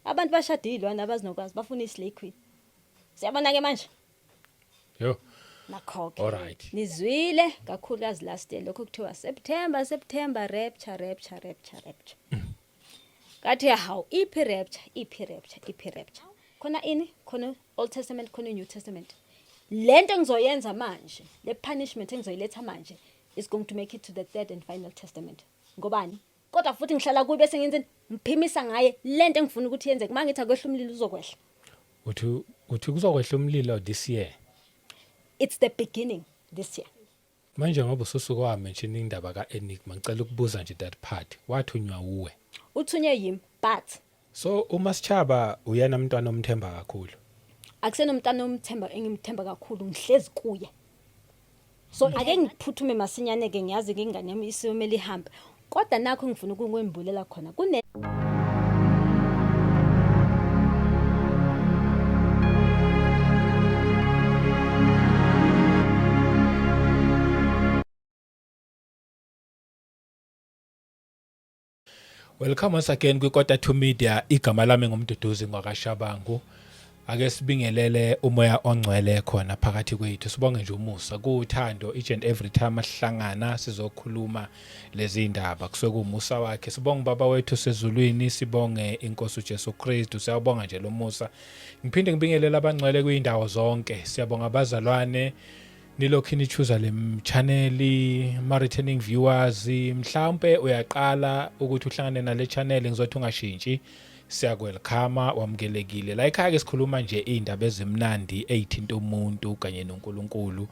Abantu bashada izilwane abazinokwazi, bafuna islay queen. Siyabona ke manje. Yo. Nakho-ke. Alright. Nizwile kakhulukazi last year lokho kuthiwa September, September, rapture, rapture, rapture, rapture. Kathi hawu, iphi rapture, iphi rapture, iphi rapture? Khona ini? Khona Old Testament, khona New Testament. Lento engizoyenza manje, le punishment engizoyiletha manje is going to make it to the third and final testament. Ngobani? Kodwa futhi ngihlala kuye bese ngenzeni? Ngiphimisa ngaye lento engifuna ukuthi yenzeke. Uma ngithi akwehla umlilo uzokwehla. Uthi kuzokwehla umlilo this year. It's the beginning this year. Manje ngoba ususuke wamention indaba ka-Enigma, ngicela ukubuza nje that part. Wathunywa uwe? Uthunywe yimi, but So uMasechaba uyena umntwana omthemba kakhulu. Akusenomntana omthemba engimthemba kakhulu, ngihlezi kuye. So ake ngiphuthume masinyane ke, ngiyazi ke ingane yami isiyomele ihambe. Kodwa nakho ngifuna ukukwembulela khona kune Welcome once again kwiKota 2 Media. Igama lami nguMduduzi ngwakaShabangu. Ake sibingelele umoya ongcwele khona phakathi kwethu. Sibonge nje umusa kuthando each and every time asihlangana sizokhuluma lezi ndaba. Kusuke kuwumusa wakhe. Sibonge baba wethu sezulwini, sibonge inkosi uJesu Kristu. Siyabonga nje lo musa. Ngiphinde ngibingelele abangcwele kuyindawo zonke. Siyabonga abazalwane. Nilokhu nichuza le channel, ma returning viewers, mhlawumbe uyaqala ukuthi uhlangane nale channel, ngizothi ungashintshi, siyakwelcome, wamukelekile la ekhaya. Ke sikhuluma nje izindaba ezimnandi ezithinta umuntu kanye noNkulunkulu.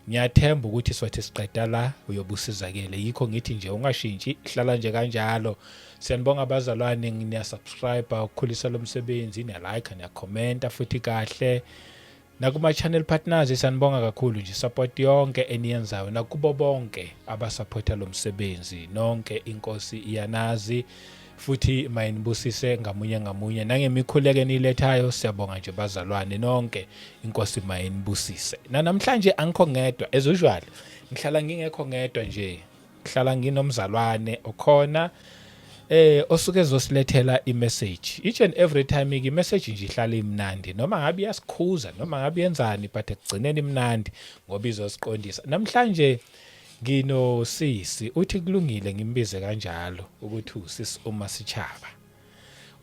Ngiyathemba ukuthi sothi siqeda la uyobusizakele, yikho ngithi nje ungashintshi, hlala nje kanjalo. Siyanibonga abazalwane, niya subscribe ukukhulisa lo msebenzi, niya like, niya commenta futhi kahle. Nakuma-channel partners sanibonga kakhulu nje support yonke eniyenzayo, nakubo bonke abasupporta lo msebenzi nonke, inkosi iyanazi futhi mayinibusise ngamunye ngamunye nangemikhuleko eniyilethayo. Siyabonga nje bazalwane nonke, inkosi mayinibusise. Namhlanje angikho ngedwa, as usual ngihlala ngingekho ngedwa nje, ngihlala nginomzalwane okhona osuke ezosilethela imessage each and every time. Ke imessage nje ihlala imnandi, noma ngabe iyasikhuza, noma ngabe yenzani, but ekugcineni imnandi ngoba izosiqondisa. Namhlanje nginosisi, uthi kulungile ngimbize kanjalo ukuthi usisi uMasechaba.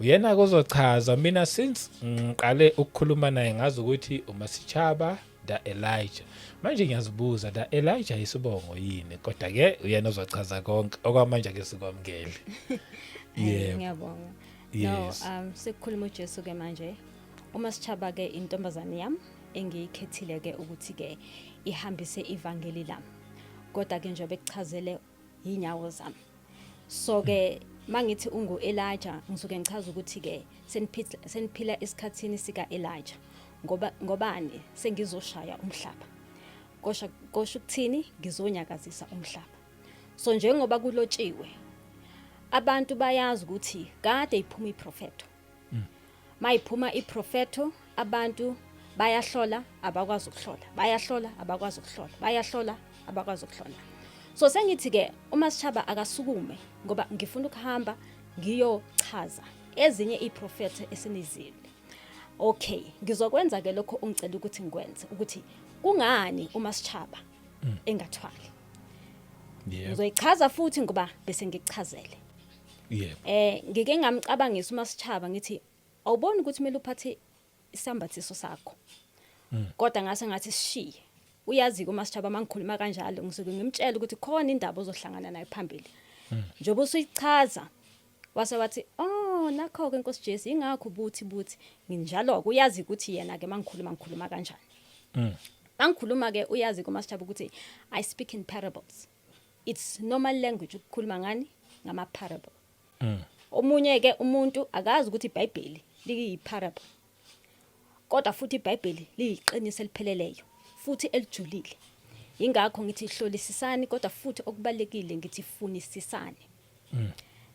Uyena kuzochaza. Mina since ngiqale ukukhuluma naye ngazi ukuthi uMasechaba da Elijah. Manje ngiyazibuza, da Elijah isibongo yini? Kodwa ke uyena ozochaza konke. Okwamanje ke sikwamukele. Yebo. Ngiyabonga. No, sekukhuluma uJesu ke manje. UMasechaba ke intombazane yami engiyikhethile ke ukuthi ke ihambise ivangeli lami. Kodwa ke njengoba ekuchazele inyawo zami. So ke mangithi ungu Elijah, ngisuke ngichaza ukuthi ke seniphila esikhathini sika Elijah. Ngoba ngobani? Sengizoshaya umhlaba. Kosha kosho ukuthini? Ngizonyakazisa umhlaba. So njengoba kulotshiwe, abantu bayazi ukuthi kade iphuma iprofeto. Mayiphuma iprofeto, abantu bayahlola, abakwazi ukuhlola, bayahlola, abakwazi ukuhlola, bayahlola, abakwazi ukuhlola. So sengithi ke uMasechaba akasukume ngoba ngifuna ukuhamba ngiyochaza ezinye iprofeto esinizile. Okay, ngizokwenza ke lokho ungicela ukuthi ngikwenze, ukuthi kungani uMasechaba engathwali. Ngizoyichaza futhi ngoba bese ngikuchazele. Ngike ngamcabangisa uMasechaba, ngithi awuboni ukuthi kumele uphathe isambathiso sakho. Kodwa ngase ngathi sishiye. Uyazi ke uMasechaba, mangikhuluma kanjalo ngisuke ngimtshela ukuthi khona indaba ozohlangana nayo phambili. Njengoba usuyichaza wase wathi, "Oh, nakho ke Nkosi Jesu, ingakho buthi buthi nginjalo." Uyazi ukuthi yena ke mangikhuluma ngikhuluma kanjani. Mangikhuluma ke uyazi kuMasechaba ukuthi I speak in parables. It's normal language ukukhuluma ngani? Ngama parable. Omunye ke umuntu akazi ukuthi iBhayibheli liyi parable. Kodwa futhi iBhayibheli liyiqiniso elipheleleyo futhi elijulile. Ingakho ngithi hlolisisani, kodwa futhi okubalekile ngithi funisisani.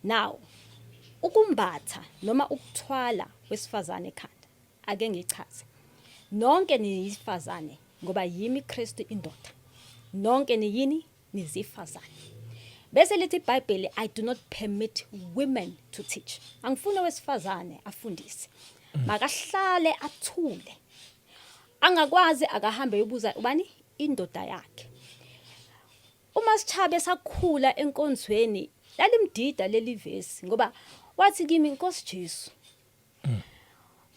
Now ukumbatha noma ukuthwala wesifazane ekhanda, ake ngichaze. Nonke niyifazane ngoba yimi Kristu indoda. Nonke niyini? Nizifazane. Bese lithi iBhayibheli, I do not permit women to teach. Angifuni owesifazane afundise. Makahlale athule. Angakwazi akahambe yobuza ubani indoda yakhe. Uma sithabe sakhula enkonzweni lalimdida leli vesi ngoba wathi kimi, Nkosi Jesu,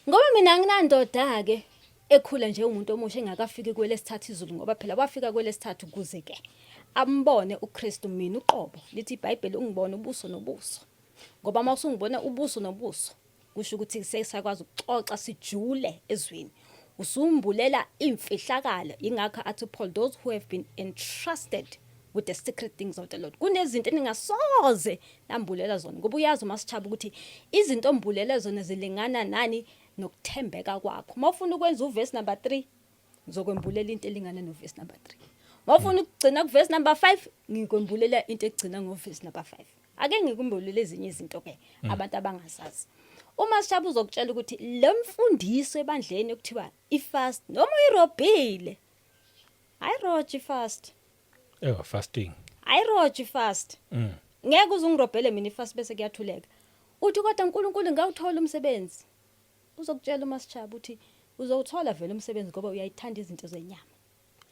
ngoba mina anginandoda ke ekhula nje umuntu omusha engakafiki kwelesithathu izulu, ngoba phela wafika kwelesithathu kuze ke ambone uKristu. Mina uqobo, lithi iBhayibheli, ungibone ubuso nobuso, ngoba uma usungibona ubuso nobuso kusho ukuthi sesakwazi ukuxoxa sijule ezweni, usumbulela imfihlakalo. Ingakho athi Paul, those who have been entrusted with the secret things of the Lord, kunezinto eningasoze nambulela zona, ngoba uyazi uma sithaba ukuthi izinto ombulela zona zilingana nani nokuthembeka kwakho. Uma ufuna ukwenza uverse number 3, ngizokwembulela into elingana noverse number 3. Uma ufuna ukugcina kuverse number 5, ngikwembulela into egcina ngoverse number 5. Ake ngikumbulele ezinye izinto ke abantu abangazazi. Uma sishaba uzokutshela ukuthi le mfundiso ebandleni okuthiwa ifast, noma uyirobhile, ayirobhi fast. Eh, fasting. Ayirobhi fast. Ngeke uze ungirobhele mina ifast bese kuyathuleka. Uthi kodwa uNkulunkulu ngawuthola umsebenzi. Uzokutshela uma sishaba uthi uzowuthola vele umsebenzi ngoba uyayithanda izinto zenyama.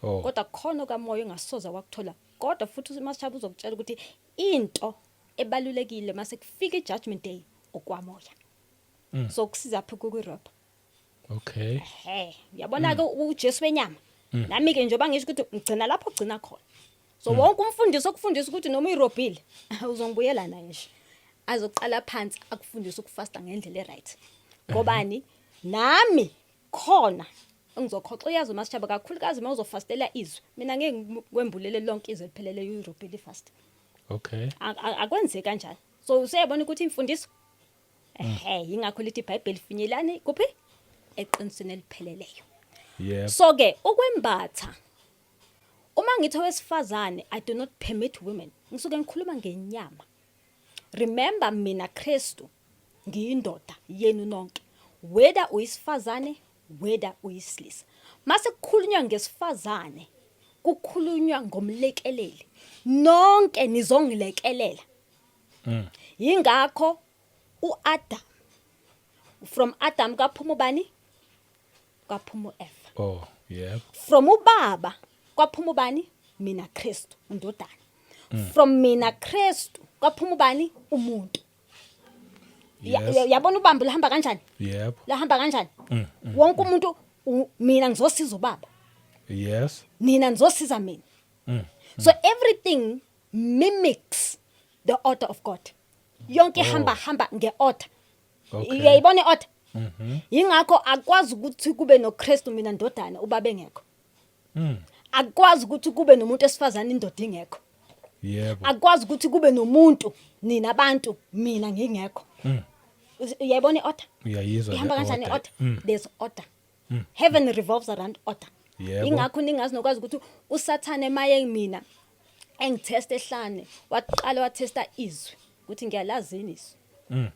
Kodwa khona kamoya engasoza wakuthola. Kodwa futhi umasishaba uzokutshela ukuthi into ebalulekile mase kufika ijudgment day okwamoya. So kusiza phi kukurobha? He, uyabona ke uJesu wenyama. Nami ke njengoba ngisho ukuthi ngigcina lapho ugcina khona. So wonke umfundisi okufundisa ukuthi noma uyirobhile, uzongibuyela naye nje. Azoqala phansi akufundisa ukufasta ngendlela eright. Ngobani? Nami khona engizokhoxa, uyazi umasishaba, kakhulukazi uma uzofastela izwi. Mina ngeke ngikwembulele lonke izwi eliphelele uyirobhile ifast. Akwenzeki kanjani. So usuyabona ukuthi imfundiso, ehe, ingakho lithi iBhayibheli finyelani kuphi? Eqinisweni elipheleleyo. So ke ukwembatha, uma ngithi owesifazane, I do not permit women, ngisuke ngikhuluma ngenyama. Remember, mina Kristu ngiyindoda yenu nonke, whether uyisifazane, whether uyisilisa. Mase kukhulunywa ngesifazane kukhulunywa ngomlekeleli, nonke nizongilekelela. Yingakho uAdam, from Adam kwaphuma ubani? Kwaphuma uEva. Oh, yebo. From ubaba kwaphuma ubani? Mina Kristu undodana. From mina Kristu kwaphuma ubani? Umuntu. Yabona ubambo lahamba kanjani? Yebo. Lahamba kanjani? Wonke umuntu, mina ngizosiza ubaba, nina nizosiza mina. So everything mimics the order of God. Yonke ihamba hamba ngeorder. Uyayibona iorder? Yingakho akwazi ukuthi kube noKristu mina ndodana ubaba engekho. Akwazi ukuthi kube nomuntu esifazane indoda ingekho. Akwazi ukuthi kube nomuntu nina abantu mina ngingekho. Uyayibona iorder? Uyayizwa le Ihamba kanjani order. i-order? There's order. Heaven revolves around order. Ingakho ningazi nokwazi ukuthi uSathane maye mina engitest ehlane, waqala watesta izwi ukuthi ngiyalazi yini izwi.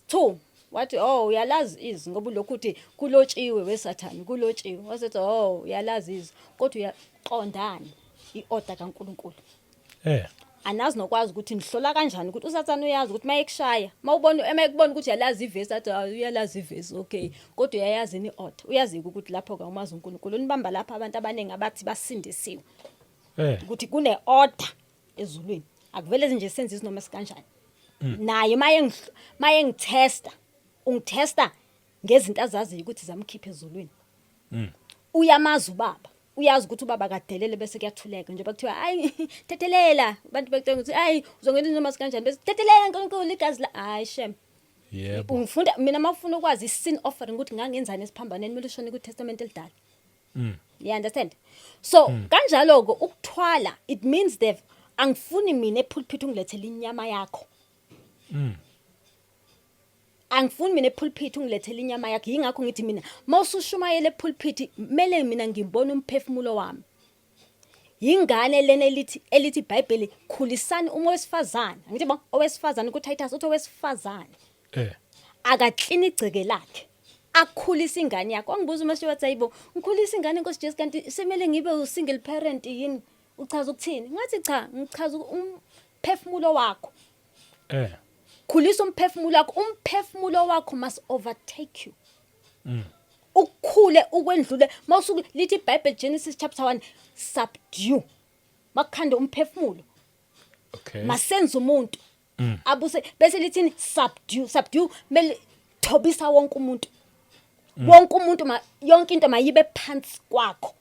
Two, wathi, oh, uyalazi izwi ngoba ulokhu uthi kulotshiwe weSathane, kulotshiwe. Wasethi, oh, uyalazi izwi kodwa uyaqondani iorder kaNkuluNkulu? Anazi nokwazi ukuthi nihlola kanjani ukuthi uSathane uyazi ukuthi mayekushaya, mawubona emayekubona ukuthi uyalazi ivesi, athi, "Ah, uyalazi ivesi, okay, kodwa uyayazi ni order?" Uyazi ukuthi lapho ka umazi uNkulunkulu unibamba lapha abantu abaningi abathi basindisiwe ukuthi kune order ezulwini, akuvele nje senze izinoma sikanjani. Naye maye ngitesta, ungitesta ngezinto azaziyo ukuthi zamkhipha ezulwini. Uyamazi ubaba, uyazi ukuthi ubaba kadelele bese kuyathuleka njengoba kuthiwa hayi thethelela abantu, bekutshela ukuthi hayi uzongena noma sikanjani bese thethelela uNkulunkulu igazi la, hayi shem. Ungifunda mina, mawufuna ukwazi i-sin offering ukuthi ngangenzani esiphambaneni, kumele ushone ku-Testament elidala. You understand? So kanjalo ke ukuthwala, it means that angifuni mina epulpit ungilethele inyama yakho. Angifuni mina epulpit ungilethele inyama yakho. Yingakho ngithi mina mawusushumayela epulpit kumele mina ngibone umphefumulo wami. Yingane lena elithi iBhayibheli khulisani uma wesifazane. Angithi bo owesifazane kuTitus uthi owesifazane akaklini igceke lakhe, akhulisa ingane yakhe. Wangibuza uma wathi, ayibo, ngikhulisa ingane, Nkosi Jesu, kanti semele ngibe u single parent yini? Uchaza ukuthini? Ngathi cha, ngichaza. Umphefumulo wakho. Khulisa umphefumulo wakho. Umphefumulo wakho must overtake you. Ukukhule ukwendlule mawusuku lithi iBhayibheli, Genesis chapter 1, subdue. Makukhanda umphefumulo, masenza umuntu abuse, bese lithini? Subdue, subdue, mele thobisa wonke umuntu. Wonke umuntu ma yonke into mayibe phansi kwakho.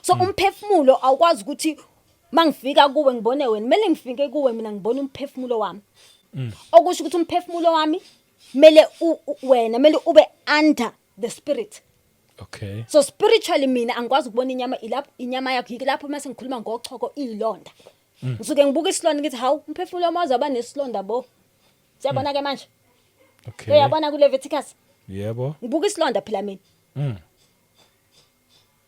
So umphefumulo awukwazi ukuthi mangifika kuwe ngibone wena, mele ngifike kuwe mina ngibone umphefumulo wami. Okusho ukuthi umphefumulo wami mele wena mele ube under the spirit. So spiritually mina angikwazi ukubona inyama, ilapho inyama yakho yilapho. Mase ngikhuluma ngochoko, ilonda, ngisuke ngibuka isilonda ngithi, "Hawu, umphefumulo wami waze nesilonda bo." Siyabona ke manje. Uyabona ku Leviticus? Yebo. Ngibuka isilonda phela mina.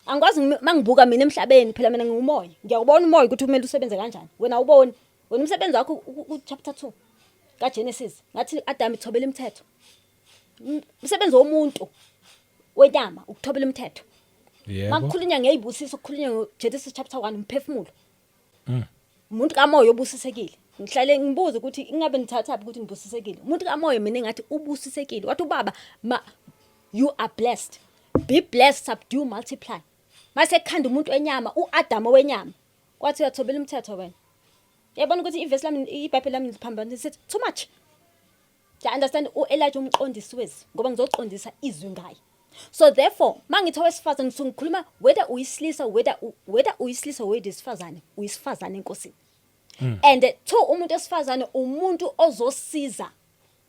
Angikwazi mangibuka mina emhlabeni, phela mina ngingumoya, ngiyawubona umoya ukuthi kumele usebenze kanjani. Wena awuboni wena, umsebenzi wakho ku chapter 2 kaGenesis ngathi Adam ithobela imithetho. Umsebenzi womuntu wenyama ukuthobela imithetho. Makukhulunywa ngezibusiso, kukhulunywa ngoGenesis chapter 1, umphefumulo. Umuntu kamoya obusisekile. Ngihlale ngibuza ukuthi ingabe nithathaphi ukuthi nibusisekile. Umuntu kamoya mina engathi ubusisekile. Wathi ubaba ma, "You are blessed. Be blessed, subdue, multiply." Mase kukhanda umuntu wenyama, uAdam wenyama. Kwathi uyathobela umthetho wena. Yabona ukuthi ivesi lami, iBhayibheli lami liphambanisa too much. Do you understand? UElijah umqondisi wezwi, ngoba ngizoqondisa izwi ngaye. So therefore mangithi owesifazane, ngisuke ngikhuluma whether uyisilisa, whether uyisilisa, whether isifazane, uyisifazane enkosini. And two, umuntu wesifazane umuntu ozosiza,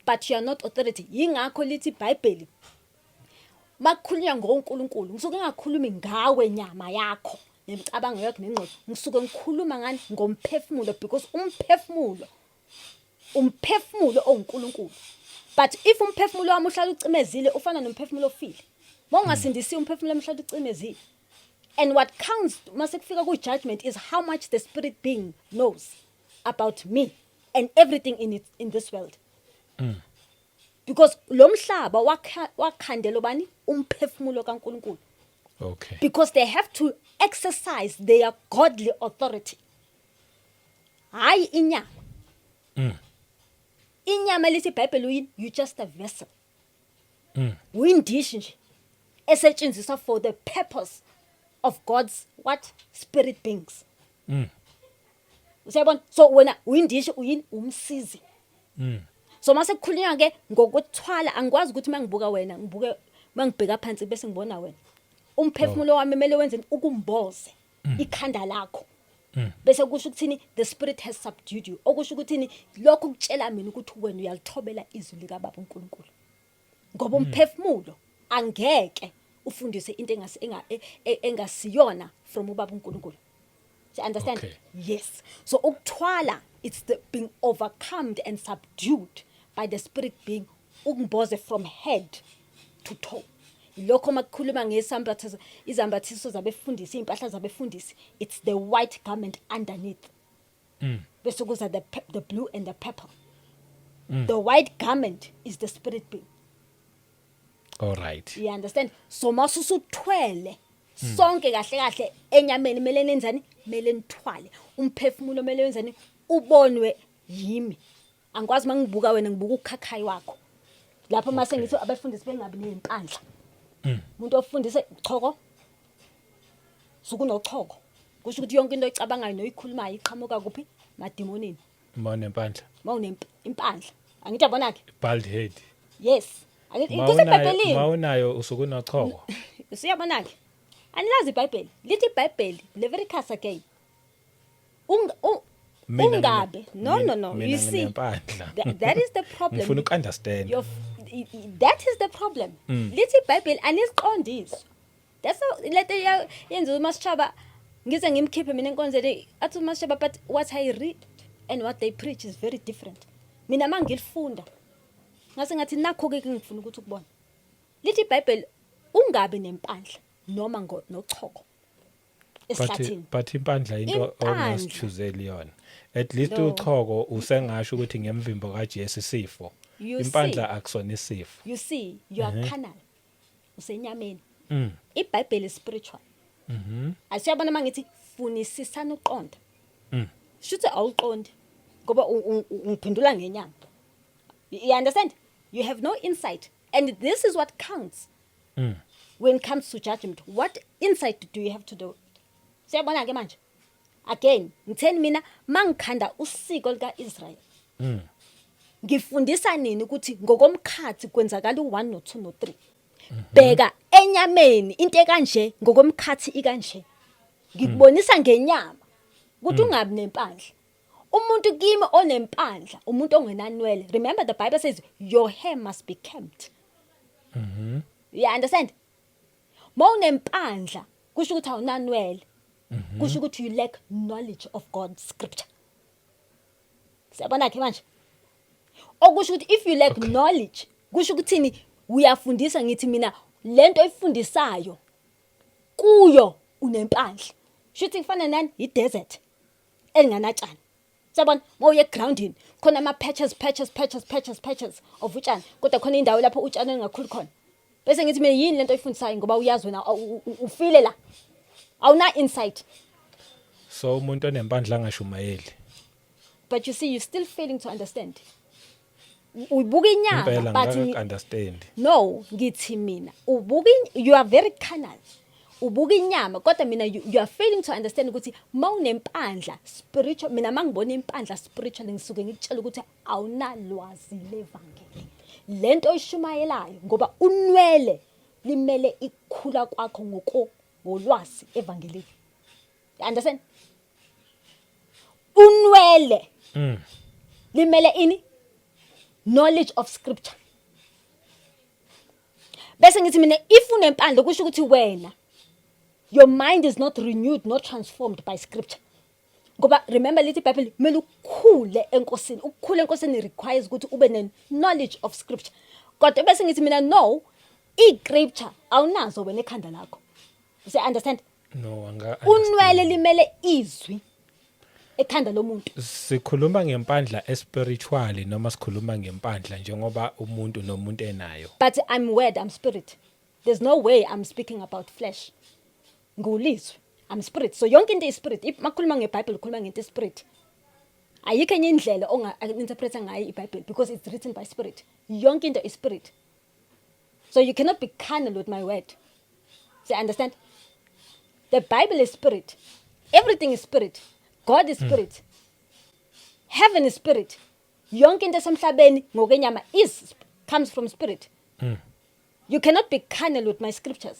but you are not authority. Yingakho lithi iBhayibheli makukhulunywa ngoNkulunkulu, ngisuke ngingakhulumi ngawe nyama yakho nemicabango yakho nengqondo, ngisuke ngikhuluma ngani? Ngomphefumulo, because umphefumulo onguNkulunkulu. But if umphefumulo wami uhlala ucimezile, ufana nomphefumulo ofile. Mawungasindisi, umphefumulo wami uhlala ucimezile. And what counts mase kufika ku judgment is how much the spirit being knows about me and everything in this world, because lo mhlaba wakhandela bani? Umphefumulo kaNkulunkulu. Because they have to exercise their godly authority, hayi inyama. Inyama, lithi iBhayibheli, uyini? You just a vessel. Uyindishi nje esetshenziswa for the purpose of God's what? Spirit beings. Usiyabona? So wena uyindishi, uyini? Umsizi. So mase kukhulunywa ke ngokuthwala, angikwazi ukuthi mangibuka wena ngibuke, mangibheka phansi bese ngibona wena. Umphefumulo wami kumele wenze ukumboze ikhanda lakho, bese kusho ukuthini? The spirit has subdued you. Okusho ukuthini lokho? Kutshela mina ukuthi wena uyalithobela izwi lika Baba uNkulunkulu, ngoba umphefumulo angeke ufundise into engasiyona from ubaba uNkulunkulu. Do you understand? Okay. Yes. So ukuthwala, it's the being overcome and subdued by the spirit being, ukumboze from head to toe. Lokho makukhuluma ngesambatho, izambathiso zabefundisi, impahla zabefundisi, it's the white garment underneath. Bese kuza the blue and the purple. The white garment is the spirit being. All right. You understand? So masusuthwele sonke kahle kahle enyameni, kumele nenzani? Kumele nithwale. Umphefumulo kumele wenzani? Ubonwe yimi. Angikwazi mangibuka wena ngibuka ukhakhayi wakho. Lapho mase ngithi abafundisi bengabi nezimpandla. Umuntu ofundise uchoko, sukunochoko. Kusho ukuthi yonke into oyicabangayo noyikhulumayo iqhamuka kuphi? Madimonini. Mawunempandla. Mawunempandla. Angithi yabona ke? Bald head. Yes. Angithi Mawunayo kusebhayibhelini. Mawunayo usukunochoko. Usiyabona ke? Anilazi iBhayibheli. Lithi iBhayibheli, Leviticus again. Mina Ungabe. No, no, no. Mina You see. nginempandla. That is the problem. Ngifuna ukunderstand. That is the problem. Lithi iBhayibheli, anisiqondiswa. That's how lento yenza uMasishaba ngize ngimkhiphe mina enkonzweni, athi uMasishaba, "But what I read and what they preach is very different." Mina mangilifunda ngase ngathi nakho ke ngifuna ukuthi ukubona. Lithi iBhayibheli ungabi nempandla noma nochoko esihlathini. But impandla into Impandla. ongasichooseli yona. At least No. uchoko usengasho ukuthi ngemvimbo kaJesu isifo. You Impandla akusona isifo. You see, you are carnal. Usenyameni. IBhayibheli is spiritual. Asiyabona mangithi funisisana uqonda. Shuthi awuqondi. Ngoba ungiphendula ngenyama. You understand? You have no insight. And this is what counts when it comes to judgment. What insight do you have to do? Siyabona ke manje. Again, ngitheni mina mangikhanda usiko lika Israel. Ngifundisa nini ukuthi ngokomkhathi kwenzakala u1 no2 no3. Bheka enyameni, into ekanje ngokomkhathi ikanje. Ngikubonisa ngenyama ukuthi ungabi nempandla. Umuntu kimi onempandla, umuntu ongenanwele. Remember, the Bible says your hair must be kept. You understand? Mawunempandla kusho ukuthi awunanwele. Kusho ukuthi you lack knowledge of God's scripture. Siyabona ke manje. Okusho ukuthi if you lack knowledge, kusho ukuthini? Uyafundisa, ngithi mina lento oyifundisayo kuyo unempandla. Shuthi kufana nani? I-desert elinganatshani. Siyabona, mawuye egroundini khona ama patches, patches, patches, patches, patches of utshani, kodwa khona indawo lapho utshani engakhuli khona. Bese ngithi mina, yini lento oyifundisayo? Ngoba uyazi wena ufile la. Awuna insight. So umuntu onempandla angashumayeli? But you see, you're still failing to understand. Uyibuka inyama Impela. But Ngaka understand. No, ngithi mina ubuka you are very carnal. Ubuka inyama, kodwa mina you are failing to understand ukuthi mawunempandla spiritual, mina mangibona impandla spiritual, ngisuke ngikutshela ukuthi awunalwazi levangeli. Lento oyishumayelayo, ngoba unwele limele ikukhula kwakho ngoko ngolwazi evangelini. You understand? Unwele limele ini? Knowledge of scripture. Bese ngithi mina, if unempandla kusho ukuthi wena your mind is not renewed, not transformed by scripture, ngoba remember, lithi iBhayibheli kumele ukukhule enkosini. Ukukhula enkosini requires ukuthi ube ne knowledge of scripture. Kodwa bese ngithi mina, no, i-scripture awunazo wena ekhanda lakho. You understand? No, anga Unwele limele izwi ekhanda lomuntu. Sikhuluma ngempandla espiritual noma sikhuluma ngempandla njengoba umuntu nomuntu enayo? But I'm word, I'm spirit. There's no way I'm speaking about flesh. Ngulizwi, I'm spirit. So yonke into is-spirit. If makhuluma ngeBhayibheli, ukhuluma ngento spirit. Ayikho enye indlela onga interpreta ngayo iBhayibheli, because it's written by spirit. Yonke into is spirit, so you cannot be carnal with my word. So understand, the Bible is spirit. Everything is spirit. God is spirit. Heaven is spirit. Yonke into esemhlabeni ngokwenyama is comes from spirit. You cannot be carnal with my scriptures.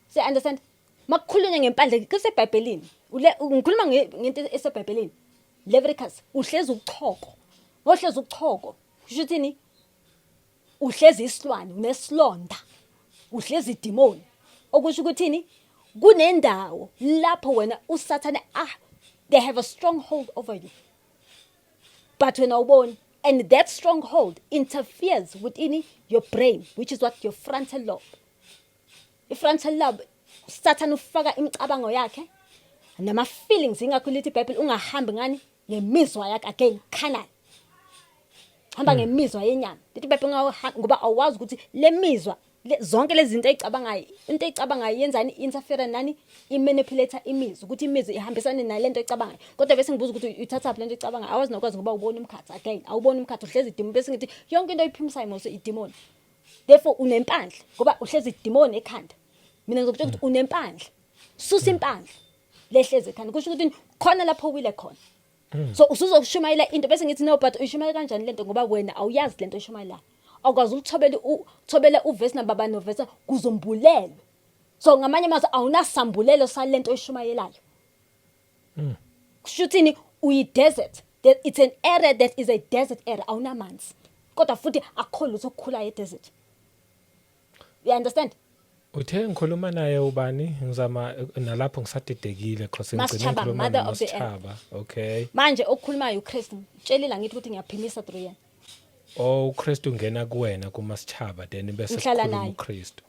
So understand, makukhulunywa ngempandla kuseBhayibhelini, ngikhuluma ngento eseBhayibhelini. Leviticus, uhlezi uchoko. Ngohlezi uchoko kusho ukuthini? Uhlezi isilwane, unesilonda, uhlezi idemoni. Okusho ukuthini? Kunendawo lapho wena uSathane, they have a stronghold over you, but wena awuboni, and that stronghold interferes within your brain, which is what? Your frontal lobe. I-frontal lobe, Satan ufaka imicabango yakhe nama feelings. Ingakho lithi iBhayibheli ungahambi ngani? Ngemizwa yakhe. Again, carnal. Hamba ngemizwa yenyama. Lithi iBhayibheli ngoba awazi ukuthi le mizwa zonke lezi zinto ezicabangayo, into ezicabangayo yenzani? Interfere nani? I-manipulate imizwa ukuthi imizwa ihambisane nalento ecabangayo. Kodwa bese ngibuza ukuthi uyithatha phi lento ecabangayo? Awazi nokwazi ngoba ubona umkhathi. Again, awubona umkhathi, uhlezi idemon. Bese ngithi yonke into oyiphimisayo mose idemon, therefore unempandla ngoba uhlezi idemon ekhanda. Mina ngizokutshela ukuthi unempandla, susa impandla lehlezi ekhanda. Kusho ukuthi khona lapho wile khona. So usuzokushumayela into, bese ngithi, no, but uyishumayela kanjani lento ngoba wena awuyazi lento oyishumayelayo? Awukwazi ukuthobela, uthobela uvesi namba bani novesi kuzombulelwe. So ngamanye amazwi, awunasambulelo salento oyishumayelayo. Kusho ukuthini? Uyi-desert. It's an area that is a desert area. Awunamanzi, kodwa futhi akukho lutho okukhulayo e-desert. You understand? Uthe ngikhuluma naye ubani? Ngizama nalapho ngisadidekile cause ngigcine Masechaba, ngikhuluma mother of the earth. noMasechaba. Okay. Manje okukhulumayo uKristu. Tshelile ngithi ukuthi ngiyaphimisa through yena. Oh, uKristu ungena kuwena kuMasechaba, then bese Ngihlala kukhuluma naye. uKristu.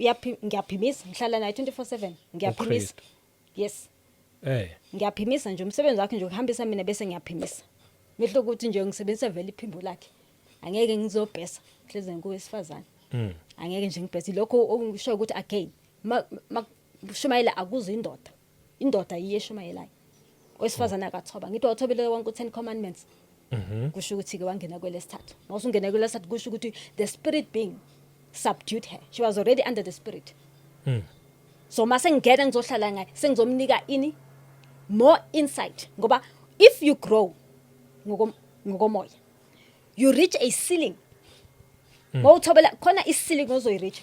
Ngiyaphimisa, ngihlala naye 24/7, ngiyaphimisa. UKristu. Yes. Ngiyaphimisa nje. Umsebenzi wakhe nje ukuhambisa mina, bese ngiyaphimisa. Mehlo ukuthi nje ngisebenzisa vele iphimbo lakhe. Angeke ngizobhesa hleze ngowesifazane. Angeke nje ngibhese lokho okusho ukuthi again, makushumayela akuze indoda. Indoda yiye eshumayelayo, owesifazane akathoba. Ngithi wathobele wonke u10 commandments. Kusho ukuthi ke wangena kwelesithathu. Mawusungena kwelesithathu, kusho ukuthi the spirit being subdued her. She was already under the spirit. So mase ngingena ngizohlala ngaye, sengizomnika ini? More insight, ngoba if you grow ngokomoya, you reach a ceiling. Mawuthobela khona, i-ceiling ozoyi-reach,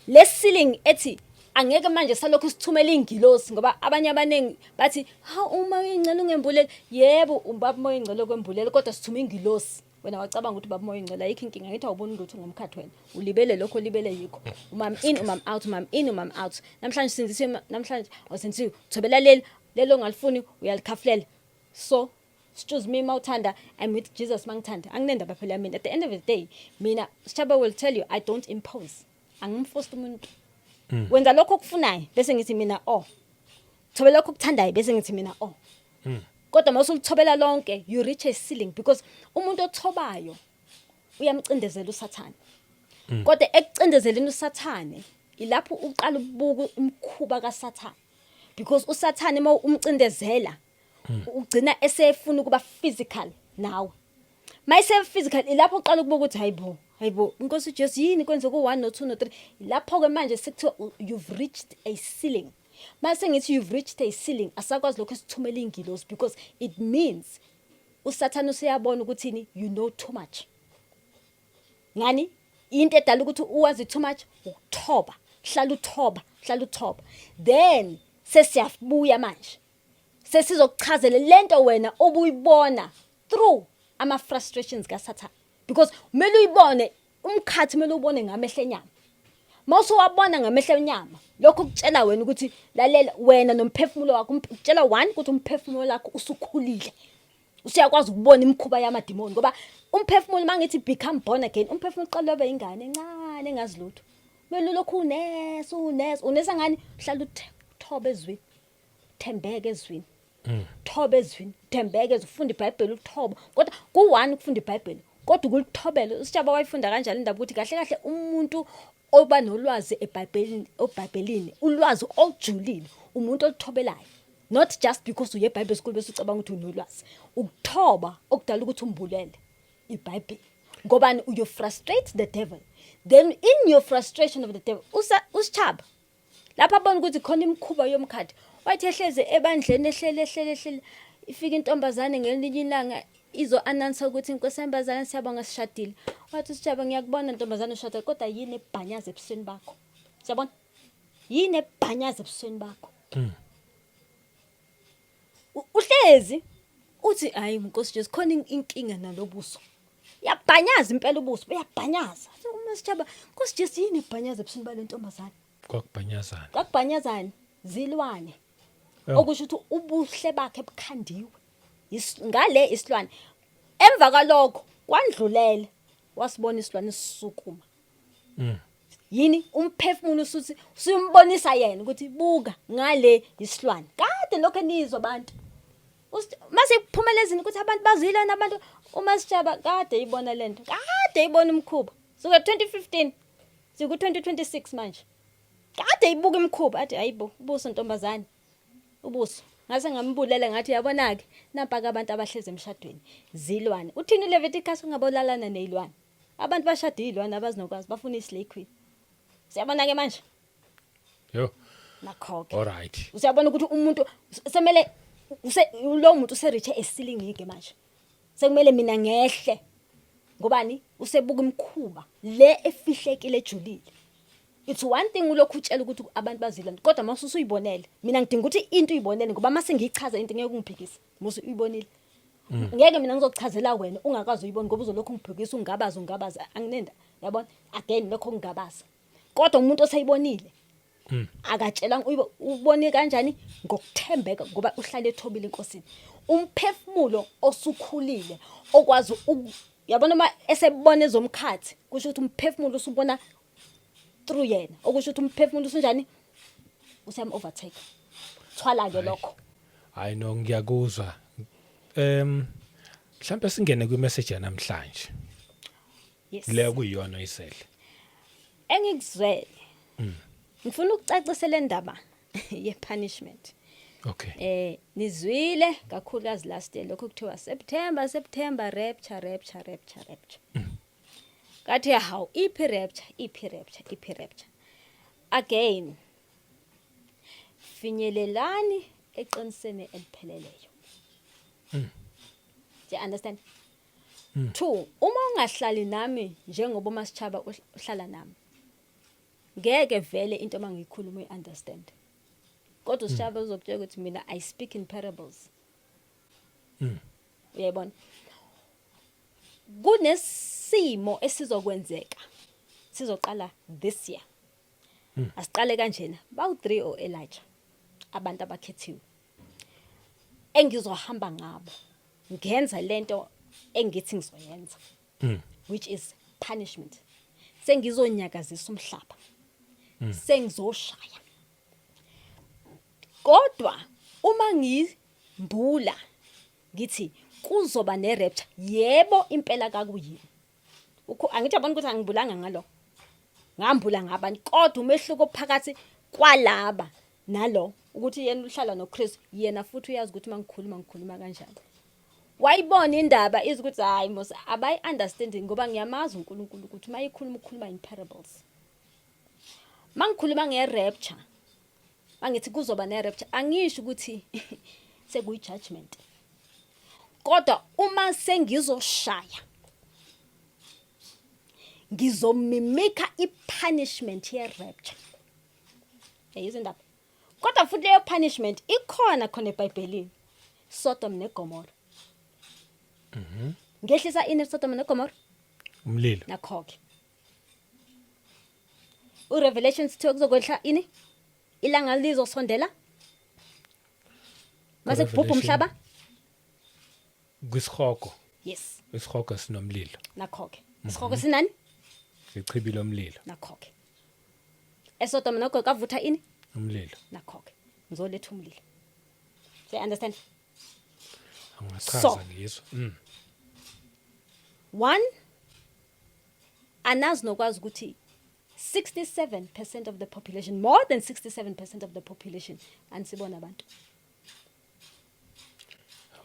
le ceiling ethi angeke manje salokhu sithumela ingilosi, ngoba abanye abaningi bathi, "Ha, uma uyingcela ungembulele." Yebo, ubaba Moya Ingcwele kwembulela, kodwa sithuma ingilosi. Wena wacabanga ukuthi ubaba Moya Ingcwele, ayikho inkinga. Ngithi awuboni lutho ngomkhathi, wena ulibele lokho, olibele yikho umam in, umam out, umam in, umam out. Namhlanje sindisiwe, namhlanje awusindisiwe. Thobela leli, lelo ongalifuni uyalikhafulela. So choose me mawuthanda. I'm with Jesus mangithanda, anginendaba phela mina. At the end of the day, mina, Sitshaba will tell you, I don't impose, angim-force umuntu. Wenza lokho okufunayo, bese ngithi mina, "Oh, thobela lokho okuthandayo," bese ngithi mina, "Oh." Kodwa mawusulithobela lonke, you reach a ceiling, because umuntu othobayo uyamcindezela uSathane. Kodwa ekucindezeleni uSathane, ilapho uqala ukubuka umkhuba kaSathane, because uSathane uma umcindezela, ugcina esefuna ukuba physical nawe. Mayise physical, ilapho uqala ukubuka ukuthi, hayibo, hayibo, inkosi Jesu, yini kwenze ku 1 no 2 no 3? Lapho ke manje sekuthiwa you've reached a ceiling. Mase ngithi you've reached a ceiling, asakwazi lokho esithumela ingilosi, because it means uSathane useyabona ukuthi ni you know too much. Ngani? Into edala ukuthi uwazi too much ukuthoba. Hlala uthoba, hlala uthoba, then sesiyabuya manje, sesizokuchazela lento wena obuyibona through ama frustrations kaSathane, because kumele uyibone umkhathi, kumele ubone ngamehlo enyama. Mawusuwabona ngamehlo enyama, lokho kutshela wena ukuthi, lalela, wena nomphefumulo wakho, kutshela one ukuthi umphefumulo wakho usukhulile, usuyakwazi ukubona imikhuba yamadimoni, ngoba umphefumulo, mangithi become born again, umphefumulo uqala ube ingane encane engazi lutho. Kumele lokhu unesa, unesa, unesa ngani? Hlala uthobe ezwini, thembeke ezwini, thoba ezwini, thembeke, ufunda iBhayibheli, uthoba. Kodwa ku-one ukufunda iBhayibheli, kodwa ukulithobela. Usitshaba wayifunda kanjalo indaba ukuthi kahle kahle umuntu oba nolwazi eBhayibhelini, oBhayibhelini, ulwazi olujulile, umuntu olithobelayo, not just because uye eBhayibheli school bese ucabanga ukuthi unolwazi. Ukuthoba okudala ukuthi umbulele iBhayibheli, ngobani? You frustrate the devil. Then in your frustration of the devil, usitshaba lapha abona ukuthi khona imikhuba yomkhathi. Wathi ehleze ebandleni, ehlele, ehlele, ehlele, ifika intombazane ngelinye ilanga izo-announce ukuthi, "Inkosi yami, bazalwane, siyabonga, sishadile." Wathi usitshaba, "Ngiyakubona ntombazane, ushadile, kodwa yini ebhanyaza ebusweni bakho? Siyabona, yini ebhanyaza ebusweni bakho?" Uhlezi uthi, "Hayi, Nkosi Jesu, khona inkinga nalobuso, yabhanyaza impela, ubuso buyabhanyaza." Athi uma sitshaba, "Nkosi Jesu, yini ebhanyaza ebusweni bale ntombazane?" Kwakubhanyazana. Kwakubhanyazana zilwane. Oh. Okusho ukuthi ubuhle bakhe bukhandiwe ngale isilwane. Emva kwalokho kwandlulele, wasibona isilwane sisukuma. Yini? Umphefumulo usuthi usumbonisa yena ukuthi, "Buka ngale isilwane." Kade lokho enizwa abantu mase kuphumela ezini ukuthi abantu bazilana abantu. Uma sitshaba kade ibona lento, kade ibona umkhuba suka 2015, siku 2026 manje, kade ibuka imikhuba. Athi, "Hayibo, ubuso ntombazane, ubuso." Ngase ngambulela ngathi, "Yabona ke, nampa ke abantu abahlezi emshadweni zilwane. Uthini uLeviticus? Ungabolalana nezilwane." Abantu bashada izilwane, abazinokwazi, bafuna i-slay queen. Siyabona ke manje. Yo. Nakho ke. All right. Usiyabona ukuthi umuntu semele use lo muntu use-reach a ceiling ke manje, sekumele mina ngehle. Ngobani? Usebuka imikhuba le efihlekile, ejulile. It's one thing ulokhu utshela ukuthi abantu bazilana, kodwa mase usuyibonele, mina ngidinga ukuthi into uyibonele, ngoba mase ngiyichaza into, ngeke ungiphikise. Musu uyibonile, ngeke mina ngizokuchazela wena ungakazi uyibone, ngoba uzolokhu ungiphikisa, ungabaza, ungabaza, anginenda. Yabona again lokho kungabaza. Kodwa umuntu oseyibonile akatshelanga, ubone kanjani? Ngokuthembeka, ngoba uhlale ethobile enkosini. Umphefumulo osukhulile okwazi yabona, uma esebona ezomkhathi, kusho ukuthi umphefumulo usubona through yena, okusho ukuthi umphefumulo usunjani? Usuyam overtake. Thwala ke lokho. Hayi no, ngiyakuzwa. Mhlambe singene kwi-message yanamhlanje. Yes. Leyo kuyiyona isele. Engikuzwele, ngifuna ukucacisela indaba ye punishment. Nizwile kakhulukazi last year lokho kuthiwa September, September, rapture, rapture, rapture, rapture. Kathi hawu, iphi rapture, iphi rapture, iphi rapture? Again, finyelelani eqinisweni elipheleleyo. Do you understand? Two, uma ungahlali nami njengoba uMasechaba uhlala nami, ngeke vele into mangiyikhuluma uyi-understand. Kodwa uSichaba uzokutshela ukuthi mina I speak in parables. Uyayibona? Kunesimo esizokwenzeka. Sizoqala this year. Asiqale kanjena. Bawu 3 o Elijah. Abantu abakhethiwe. Engizohamba ngabo. Ngenza lento engithi ngizoyenza. Which is punishment. Sengizonyakazisa umhlaba. Sengizoshaya. Kodwa uma ngimbula ngithi kuzoba ne-rapture, yebo impela kakuyini. Ukho angithi yabona ukuthi angibulanga ngalo. Ngambula ngabantu, kodwa umehluko phakathi kwalaba nalo ukuthi yena uhlala noKristu, yena futhi uyazi ukuthi mangikhuluma ngikhuluma kanjani. Wayibona indaba izukuthi hayi mos abayi understanding, ngoba ngiyamazi uNkulunkulu ukuthi mayikhuluma ukhuluma in parables. Mangikhuluma nge-rapture, mangithi kuzoba ne-rapture, angisho ukuthi sekuyi judgment. Kodwa uma sengizoshaya ngizomimika i-punishment ye-rapture. Yayizwa indaba? Kodwa futhi leyo punishment ikhona khona eBhayibhelini. Sodom neGomora. Ngehlisa ini eSodom neGomora? Umlilo. Nakho-ke. URevelations 2 kuzokwehla ini? Ilanga lizosondela. Mase kubhubha umhlaba? Kwisihogo. Yes. Isihogo sinomlilo. Nakho-ke. Isihogo sinani? Ichibi lomlilo. Nakho-ke. ESodom noGomora kavutha ini? Umlilo. Nakho-ke. Ngizoletha umlilo. So you understand? Angachaza So. ngizwe. One, anazi nokwazi ukuthi 67% of the population, more than 67% of the population, anisibona abantu.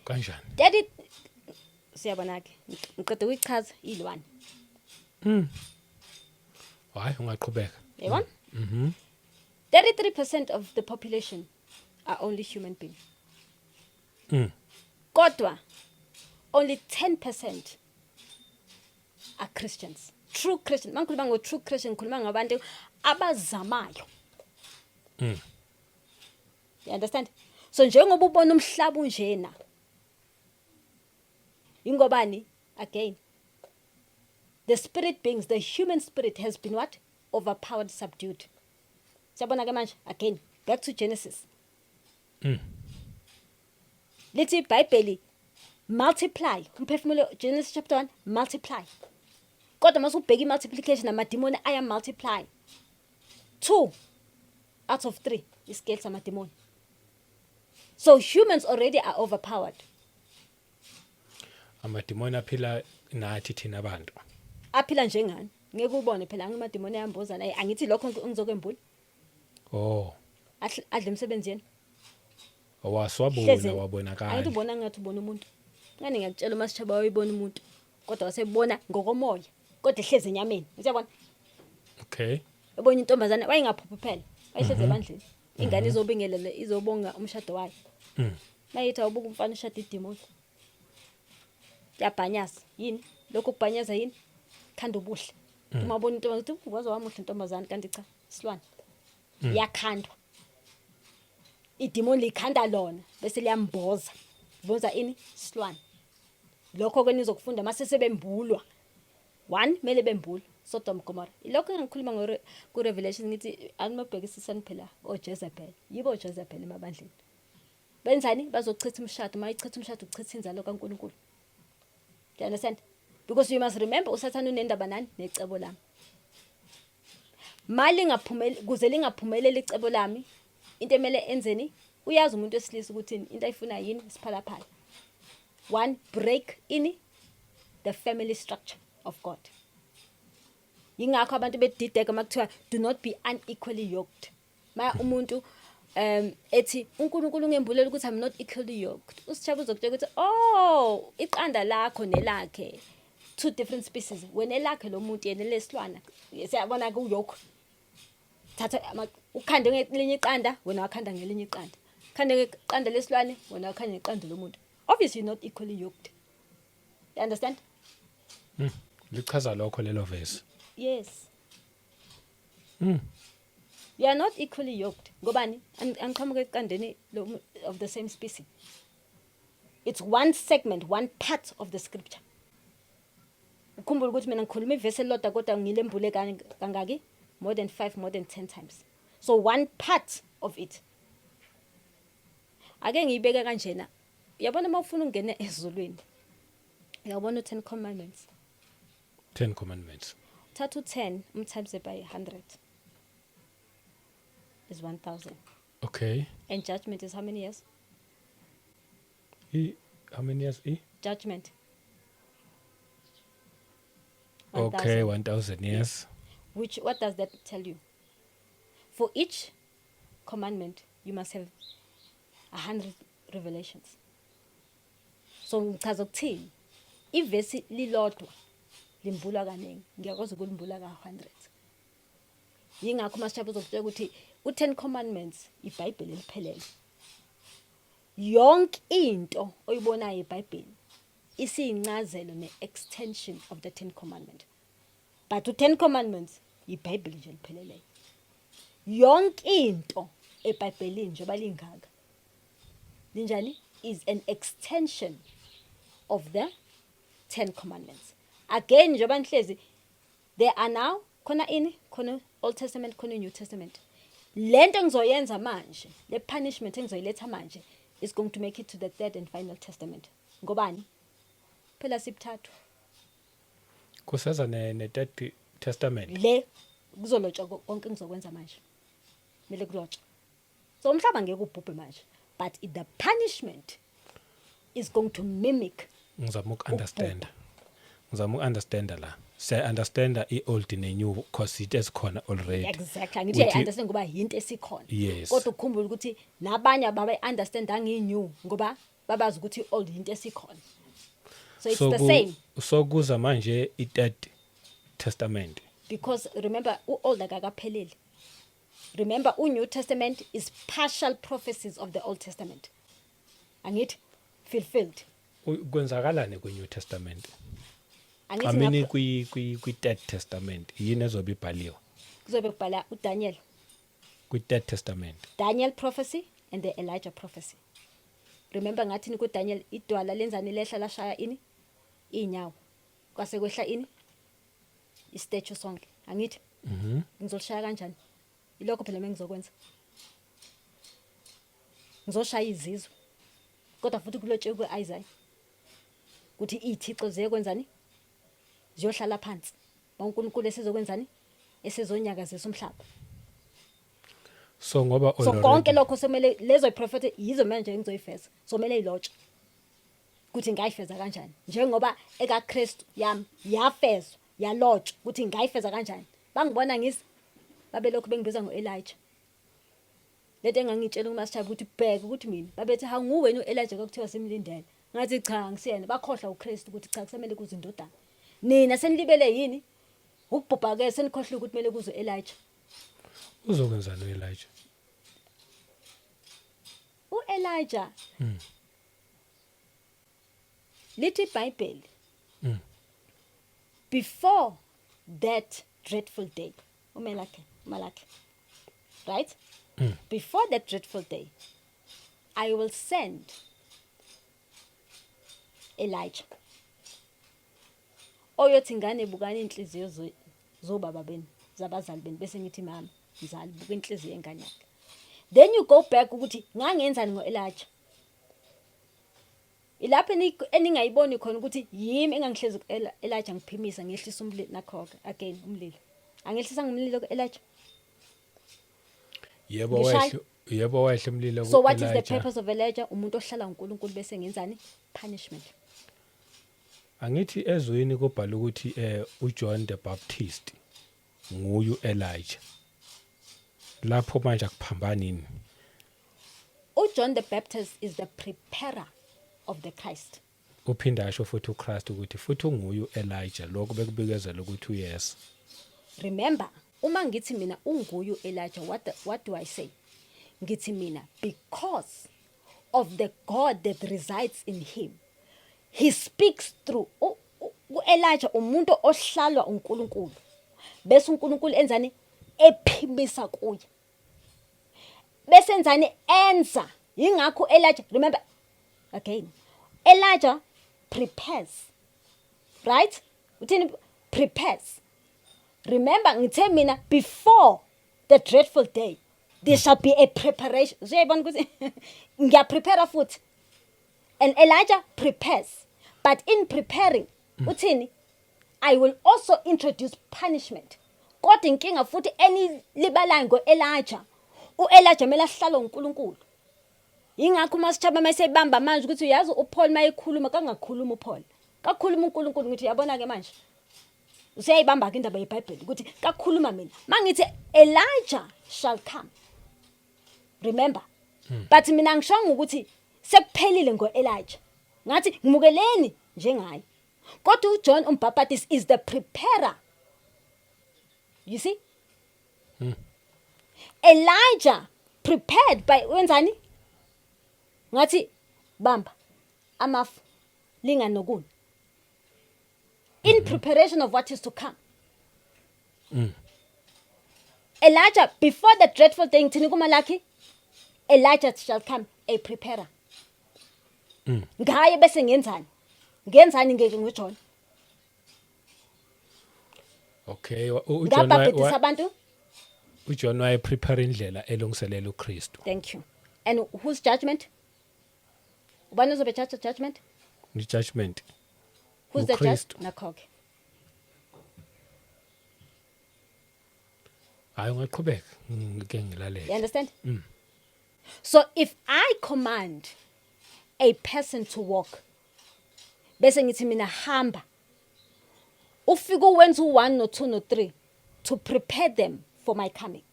Kanjani? 30, siyabona ke, ngiqede ukuyichaza ilwane. Hayi, ungaqhubeka. Yayibona? 33% of the population are only human beings. Kodwa only 10% are Christians. True Christian. Mangikhuluma ngo true Christian, ngikhuluma ngabantu abazamayo. You understand? So njengoba ubona umhlaba unjena, ingobani again, the spirit beings, the human spirit has been what? Overpowered, subdued. Siyabona ke manje, again back to Genesis. Lithi iBhayibheli multiply, umphefumulo, Genesis chapter 1, multiply. Kodwa masubheka i-multiplication, amadimoni aya multiply. 2 out of 3 iscale samadimoni. So humans already are overpowered. Amadimoni aphila nathi thina abantu. Aphila njengani? Ngeke ubone phela angimadimoni ayambozana. Angithi lokho ngizokwembula. Oh. Adle emsebenzini yenu. Owaswabona Hleze- wabonakala. Angithi ubona ngathi ubona umuntu. Ngani ngiyakutshela, uma sishaba wayibona umuntu. Kodwa wasebona ngokomoya. Kodwa ehlezi enyameni. Uyabona? Okay. Ebona intombazane, wayengaphuphi phela. Wayehlezi ebandleni. Ingane izobingelela, izobonga umshado wayo. Mayithi awubuka umfana ushada idimoni. Yabhanyaza. Yini? Lokho kubhanyaza yini? Khanda ubuhle. Uma ubona intombazane uthi waze wamuhle intombazane, kanti cha, isilwane. Iyakhandwa. Idimoni likhanda lona bese liyamboza. Boza ini? Isilwane. Lokho ke nizokufunda mase sebembulwa. One, mele bembulwe. Sodom, Gomorrah. Ilokho engikhuluma ngo ku Revelation, ngithi animabhekisisani phela oJezebel. Yibo oJezebel emabandleni. Benzani? Bazochitha umshado. Mayichitha umshado, uchitha inzalo kaNkuluNkulu. Do you understand? Because you must remember, uSathane unendaba nani? Necebo lami. Mali ngaphumeli, kuze lingaphumeleli icebo lami, into emele enzeni? Uyazi umuntu wesilisa ukuthi into ayifuna yini? Isiphalaphala. One, break ini? The family structure of God. Yingakho abantu bedideka makuthiwa do not be unequally yoked. Maya umuntu Ethi uNkulunkulu ungembulela ukuthi I'm not equally yoked. USichaba uzokutshela ukuthi, oh, iqanda lakho nelakhe two different species. Wena elakhe lo muntu, yena lesilwana. Siyabona ke uyoke. Thatha ukhande ngelinye iqanda, wena wakhanda ngelinye iqanda. Khande ngeqanda lesilwane, wena wakhanda ngeqanda lomuntu. Obviously you're not equally yoked. You understand? Lichaza lokho lelo verse? Yes. You are not equally yoked. Ngobani? Angiqhamuke eqandeni of the same species. It's one segment, one part of the scripture. Ukhumbule ukuthi mina ngikhuluma ivesi elilodwa, kodwa ngilembule kangaki? More than 5, more than 10 times. So one part of it. Ake ngiyibeke kanjena. Uyabona uma ufuna ukungena ezulwini, uyabona u10 commandments. 10 commandments. Thatha u10 umtimes by 100 is 1000. And judgment is how many years? How many years? Judgment. Okay, 1000 years. Which, what does that tell you? For each commandment, you must have 100 revelations. So ngichaza ukuthini? Ivesi lilodwa limbulwa kaningi, ngiyakwazi ukulimbula ka-100. Yingakho uMasishaba uzokutshela ukuthi u-10 commandments iBhayibheli eliphelele. Yonke into oyibonayo eBhayibheli isiyincazelo ne-extension of the 10 commandment. But u-10 commandments iBhayibheli nje lipheleleyo. Yonke into eBhayibhelini njengoba lingaka linjani is an extension of the 10 commandments. Again, njengoba nihlezi, there are now khona ini, khona Old Testament, khona New Testament. Lento engizoyenza manje, le punishment engizoyiletha manje is going to make it to the third and final testament. Ngobani? Phela sibuthathu. Kuseza ne third testament. Le kuzolotshwa konke engizokwenza manje, kumele kulotshwe. So umhlaba ngeke ubhubhe manje, but the punishment is going to mimic. Ngizama uku-understand, ngizama uku-understanda la. Siya understanda i-old ne-new cause it esikhona already. Exactly, angithi uyayi-understand ngoba yinto esikhona. Yes. Kodwa ukukhumbula ukuthi nabanye ababe-understandanga i-new ngoba babazi ukuthi i-old yinto esikhona, so it's So the same. So kuza manje i-third testament. Because remember, u-old akakapheleli. Remember, u-New Testament is partial prophecies of the Old Testament, angithi, fulfilled. Kwenzakalani kwi-New Testament? Angithi I mean, kwi-third testament yini ezobe ibhaliwe? Kuzobe kubhala uDaniel. Kwi-third testament? Daniel prophecy and the Elijah prophecy. Remember ngathini kuDaniel? Idwala lenzani? Lehla lashaya ini? Inyawo. Kwase kwehla ini? Istatue sonke, angithi? Ngizolishaya kanjani? Ilokho phela mengizokwenza, ngizoshaya izizwe, kodwa futhi kulotshiwe ku-Isaiah ukuthi iy'thixo ziyekwenzani? Ziyohlala phansi uNkulunkulu esezokwenzani? Esezonyakazisa umhlaba. So ngoba So konke lokho somele lezo prophet yizo manje engizoyifeza, so kumele ilotshe ukuthi ngayifeza kanjani, njengoba ekaKristu yami yafezwa, yalotshwa ukuthi ngayifeza kanjani. Bangibona ngisi babelokhu bengibiza ngoElijah. Lento engangitshela uMasishaba ukuthi bheka ukuthi mina babethi, "Hawu, nguwena uElijah kwakuthiwa simlindele?" Ngathi, "Cha, ngisiyena." Bakhohlwa uKristu ukuthi cha, kusamele kuze indodana. Nina senilibele yini ukubhubha ke, senikhohlwe ukuthi kumele kuze uElijah. Uzokwenzani u-Elijah? UElijah, lithi iBhayibheli, before that dreadful day, uMelakhe, uMalakhe, right? Before that dreadful day, I will send Elijah oyothi, "Ngane, bukani inhliziyo zobaba benu, zabazali benu." Bese ngithi, "Mama, mzali, buka inhliziyo yengane yakhe." Then you go back ukuthi ngangenzani ngo-Elijah. Ilapho eningayiboni khona ukuthi yimi engangihlezi ku-Elijah, ngiphimisa, ngehlisa umlilo. Nakho-ke again umlilo, angehlisa ngumlilo ku-Elijah. Yebo. Ngishaya. Wehle, yebo, wehle umlilo. So what is the ku-Elijah. purpose of Elijah? Umuntu ohlala uNkulunkulu, bese ngenzani? Punishment. Angithi ezweni kubhala ukuthi uJohn the Baptist nguye uElijah. Lapho manje akuphambani yini? uJohn the Baptist is the preparer of the Christ. Uphinda asho futhi uChrist ukuthi futhi unguye uElijah, lokho bekubikezela ukuthi uyeza. Remember, uma ngithi mina unguye uElijah, what do I say? Ngithi mina because of the God that resides in him, he speaks through uElijah, umuntu ohlalwa uNkulunkulu, bese uNkulunkulu enzani? Ephimisa kuye, bese enzani? Enza. Ingakho Elijah, remember again, Elijah prepares, right? Uthini? Prepares. Remember, ngithe mina before the dreadful day there shall be a preparation. Uyayibona ukuthi ngiyaprepare futhi, and Elijah prepares, but in preparing uthini? I will also introduce punishment. Kodwa inkinga futhi enilibalayo ngoElijah, uElijah kumele ahlale uNkulunkulu. Ingakho uMasechaba mayesebamba manje ukuthi uyazi uPaul mayekhuluma, kangakhuluma uPaul, kakhuluma uNkulunkulu. Ngithi uyabona ke manje useyayibamba ke indaba yeBhayibheli ukuthi kakhuluma mina mangithi Elijah shall come, remember, but mina ngishonga ukuthi sekuphelile ngoElijah, ngathi ngimukeleni njengaye. Kodwa uJohn umbhaphatisi is the preparer, you see. Elijah prepared by wenzani? Ngathi bamba amafu linga nokuni in preparation of what is to come. Elijah before the dreadful day, ngithini kuMalaki? Elijah shall come, a preparer. Ngaye bese ngenzani? Ngenzani ngeke ngoJohn? Okay, uJohn Ngabhabhidisa abantu. uJohn waye prepare indlela elungiselela uKristu. Thank you. And whose judgment? Ubani ozobe judge judgment? Ni judgment. Who's the judge? UKristu. Nakho ke. Hayi, ungaqhubeka, ngike ngilalele. You understand? So if I command a person to walk, bese ngithi mina hamba, ufike uwenza u1 no2 no3 to prepare them for my coming.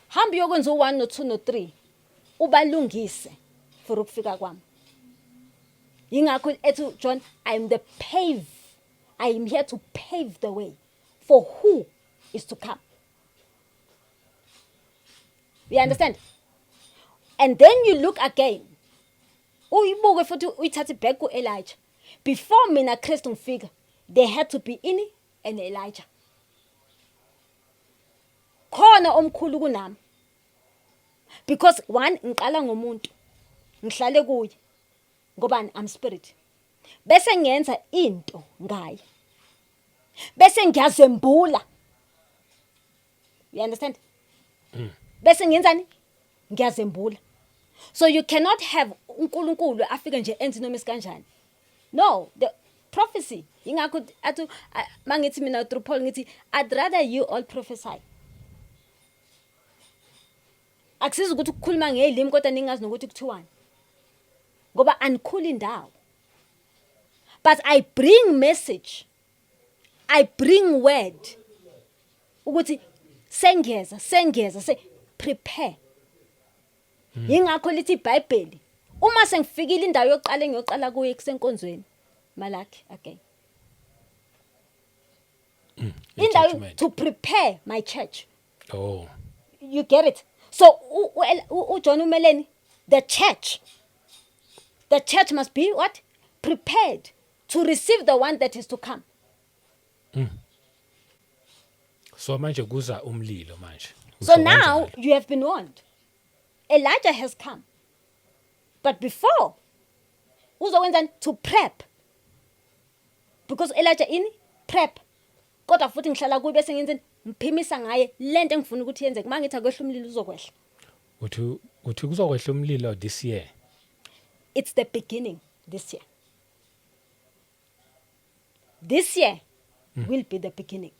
Hamba uyokwenza u1 no2 no3, ubalungise for ukufika kwami. Ingakho ethi John, I am the pave I am here to pave the way for who is to come. You understand? And then you look again, uyibuke futhi, uyithathe back ku Elijah. Before mina Christ ngifika, there had to be ini? An Elijah. Khona omkhulu kunami, because one, ngiqala ngomuntu, ngihlale kuye ngoba I'm spirit, bese ngiyenza into ngaye, bese ngiyazembula. You understand? Bese ngiyenzani? Ngiyazembula. So you cannot have uNkulunkulu afike nje enze noma isikanjani. No, the prophecy, ingakho athi mangithi mina through Paul ngithi I'd rather you all prophesy. Akusiza ukuthi ukukhuluma ngezilimi kodwa ningazi nokuthi kuthiwani, ngoba anikhuli indawo. But I bring message, I bring word ukuthi sengeza, sengeza, se prepare. Ingakho lithi iBhayibheli uma sengifikile, indawo yokuqala engiyoqala kuyo kusenkonzweni. Malaki again, indawo Judgment. to prepare my church. Oh. You get it? So uJohn umeleni? The church. The church must be what? Prepared to receive the one that is to come. So manje kuza umlilo manje. So Usho now kanjalo. you have been warned. Elijah has come, but before uzokwenzani? To prep, because Elijah ini? Prep. Kodwa futhi ngihlala kuye, bese ngenzeni? Ngiphimisa ngaye lento engifuna ukuthi yenzeke. Mangithi akwehla umlilo, uzokwehla. Uthi kuzokwehla umlilo this year? It's the beginning this year. This year will be the beginning,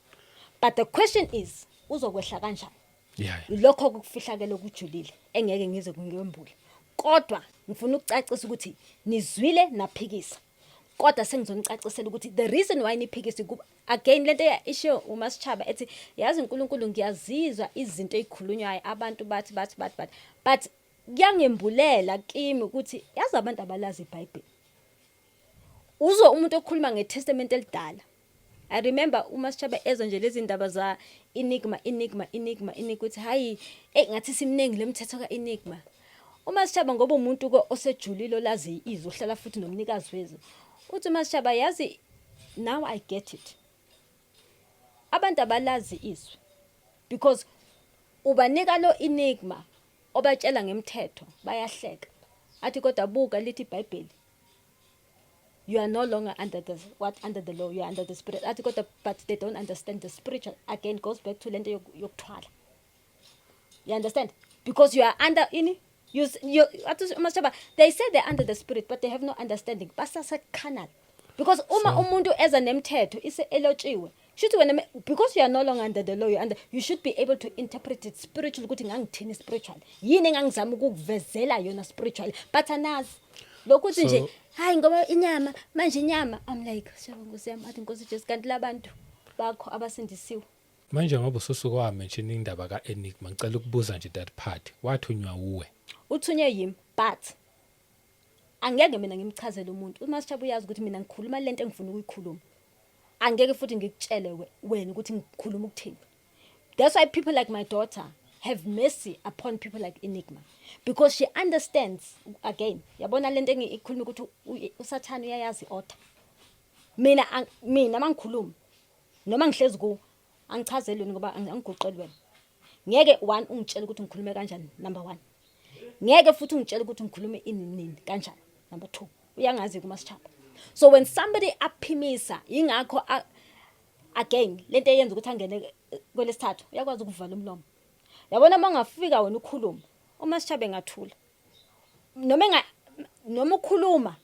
but the question is, uzokwehla kanjani? Lokho kufihlakele, kujulile, engeke ngize ngiyembule, kodwa ngifuna ukucacisa ukuthi nizwile naphikisa, kodwa sengizonicacisela ukuthi the reason why niphikisa kuba again lento isho uMasechaba ethi yazi uNkulunkulu, ngiyazizwa izinto ezikhulunywayo, abantu bathi bathi bathi bathi, but Kuyangembulela kimi ukuthi yazi abantu abalazi iBhayibheli. Uzwe umuntu okhuluma ngeTestament elidala. I remember uma sishabe ezwa nje lezi ndaba za Enigma, Enigma, Enigma, Enigma, ukuthi hayi, ey, ngathi simningi lemthetho kaEnigma. Uma sishaba, ngoba umuntu ko osejulile, olazi izwi, ohlala futhi nomnikazi wezwi, uthi uma sishaba, yazi, now I get it, abantu abalazi izwi because ubanika lo enigma obatshela ngemthetho, bayahleka. Athi kodwa buka, lithi iBhayibheli, you are no longer under the what? Under the law. You are under the spirit. Athi kodwa but they don't understand the spiritual. Again, goes back to lento yokuthwala, you understand? Because you are under ini, you athi uMasishaba, they say they're under the spirit but they have no understanding, basase carnal, because uma umuntu eza nemthetho ise elotshiwe, shuthi wena because you are no longer under the law, you should be able to interpret it spiritually, ukuthi ngangithini spiritual, yini engangizama ukukuvezela yona spiritually, but anazi lokhuthi nje hayi, ngoba inyama manje, inyama. I'm like, siyabonga Nkosi yami. Athi Nkosi Jesu, kanti labantu bakho abasindisiwe. Manje ngoba ususuke wamention indaba ka-Enigma, ngicela ukubuza nje that part. Wathunywa uwe? Uthunywe yimi, but angeke mina ngimchazele umuntu. UMasishaba uyazi ukuthi mina ngikhuluma lento engifuna ukuyikhuluma. Angeke futhi ngikutshele wena ukuthi ngikhuluma ukuthini. That's why people like my daughter have mercy upon people like Enigma, because she understands. Again, yabona lento engiyikhuluma ukuthi uSathane uyayazi i-order. Mina mangikhuluma noma ngihlezi ku angichazeli wena ngoba angiguqeli wena. Ngeke one ungitshele ukuthi ngikhulume kanjani, number 1. Ngeke futhi ungitshele ukuthi ngikhulume ini nini kanjani, number 2. Uyangazi kuMasishaba. So when somebody aphimisa, ingakho again lento eyenza ukuthi angene kwelesithathu, uyakwazi ukuvala umlomo. Yabona, uma ungafika wena ukhuluma, uMasishaba engathula noma ukhuluma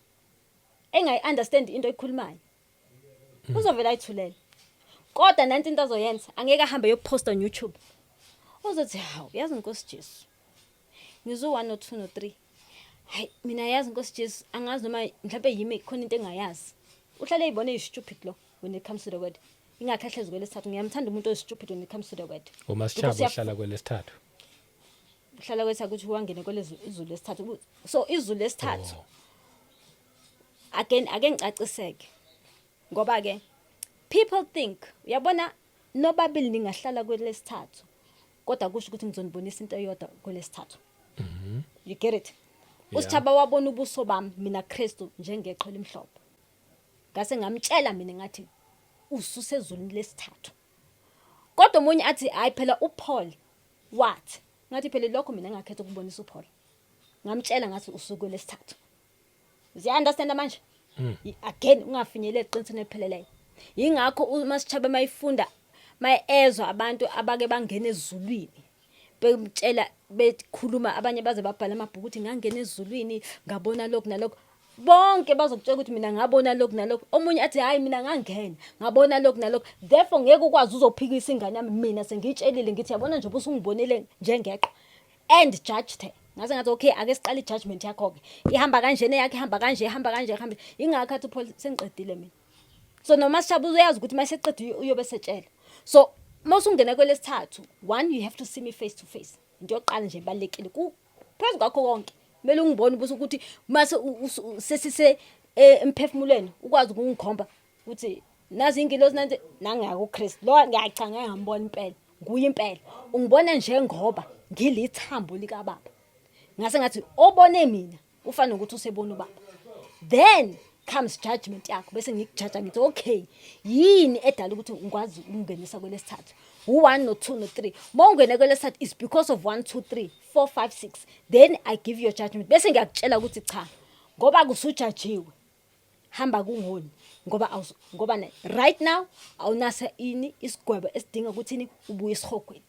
engayi understand into oyikhulumayo, uzovela ayithulele. Kodwa nanti into azoyenza, angeke ahambe yokuposta on YouTube. Uzothi, hawu, yazi Nkosi Jesu, ngizwe 1 no 2 no 3. Hayi, mina yazi Nkosi Jesu, angazi noma mhlawumbe yimi khona into engayazi. Uhlale eyibone stupid lo when it comes to the word. Ingakho ahlezi kwelesithathu. Ngiyamthanda umuntu oyi-stupid when it comes to the word. UMasishaba Because ohlala kwelesithathu? Uhlala kwethu ukuthi wangene kwelezulu, izulu lesithathu. So izulu lesithathu, again, ake ngicaciseke, ngoba ke people think, uyabona, nobabili ningahlala kwelesithathu, kodwa kusho ukuthi ngizonibonisa into eyodwa kwelesithathu. You get it? Usithaba wabona ubuso bami mina Kristu njengeqhwa elimhlophe, ngase ngamtshela mina ngathi ususezulwini lesithathu. Kodwa omunye athi, hayi phela, uPaul wathi. Ngathi phela lokho mina ngakhetha ukubonisa uPaul, ngamtshela ngathi usuku lesithathu. Uya understand manje? Again, ungafinyeleli eqinisweni elipheleleyo. Ingakho uMasishaba mayifunda, mayezwa abantu abake bangena ezulwini bemtshela, bekhuluma, abanye baze babhala amabhuku ukuthi ngangena ezulwini, ngabona lokhu nalokhu. Bonke bazokutshela ukuthi mina ngabona lokhu nalokhu. Omunye athi, hayi, mina ngangena, ngabona lokhu nalokhu. Therefore ngeke ukwazi uzophikisa ingane yami. Mina sengiyitshelile, ngithi yabona nje, ubusungibonile njengeqhwa and judged her. Ngase ngathi, okay, ake siqale i-judgment yakho-ke, ihamba kanjena, eyakho ihamba kanje, ihamba kanje, ihamba. Ingakho athi uPaul, sengiqedile mina. So noma sishaba uyazi ukuthi uma eseqeda uyobe setshela. So uma usungena kwelesithathu, one, you have to see me face to face. Into yokuqala nje ibalulekile phezu kwakho konke, kumele ungibone ubuso, ukuthi mase sesise emphefumulweni ukwazi ukungikhomba ukuthi nazi ingilosi, nanti nangiyako Kristu lo. Ngiyacha, ngeke ngambona impela, nguye impela. Ungibona njengoba ngilithambo likababa. Ngase ngathi obone mina ufana nokuthi usebona ubaba. Then comes judgment yakho, bese ngikujaja, ngithi, okay, yini edala ukuthi ngikwazi ukungenisa kwelesithathu? U1 no2 no3. Uma ungene kwelesithathu is because of 1 2 3 4 5 6. Then I give you a judgment, bese ngiyakutshela ukuthi cha, ngoba kusujajiwe, hamba kungoni, ngoba ngoba right now awunasa ini isigwebo esidinga ukuthi ini ubuye esihogweni.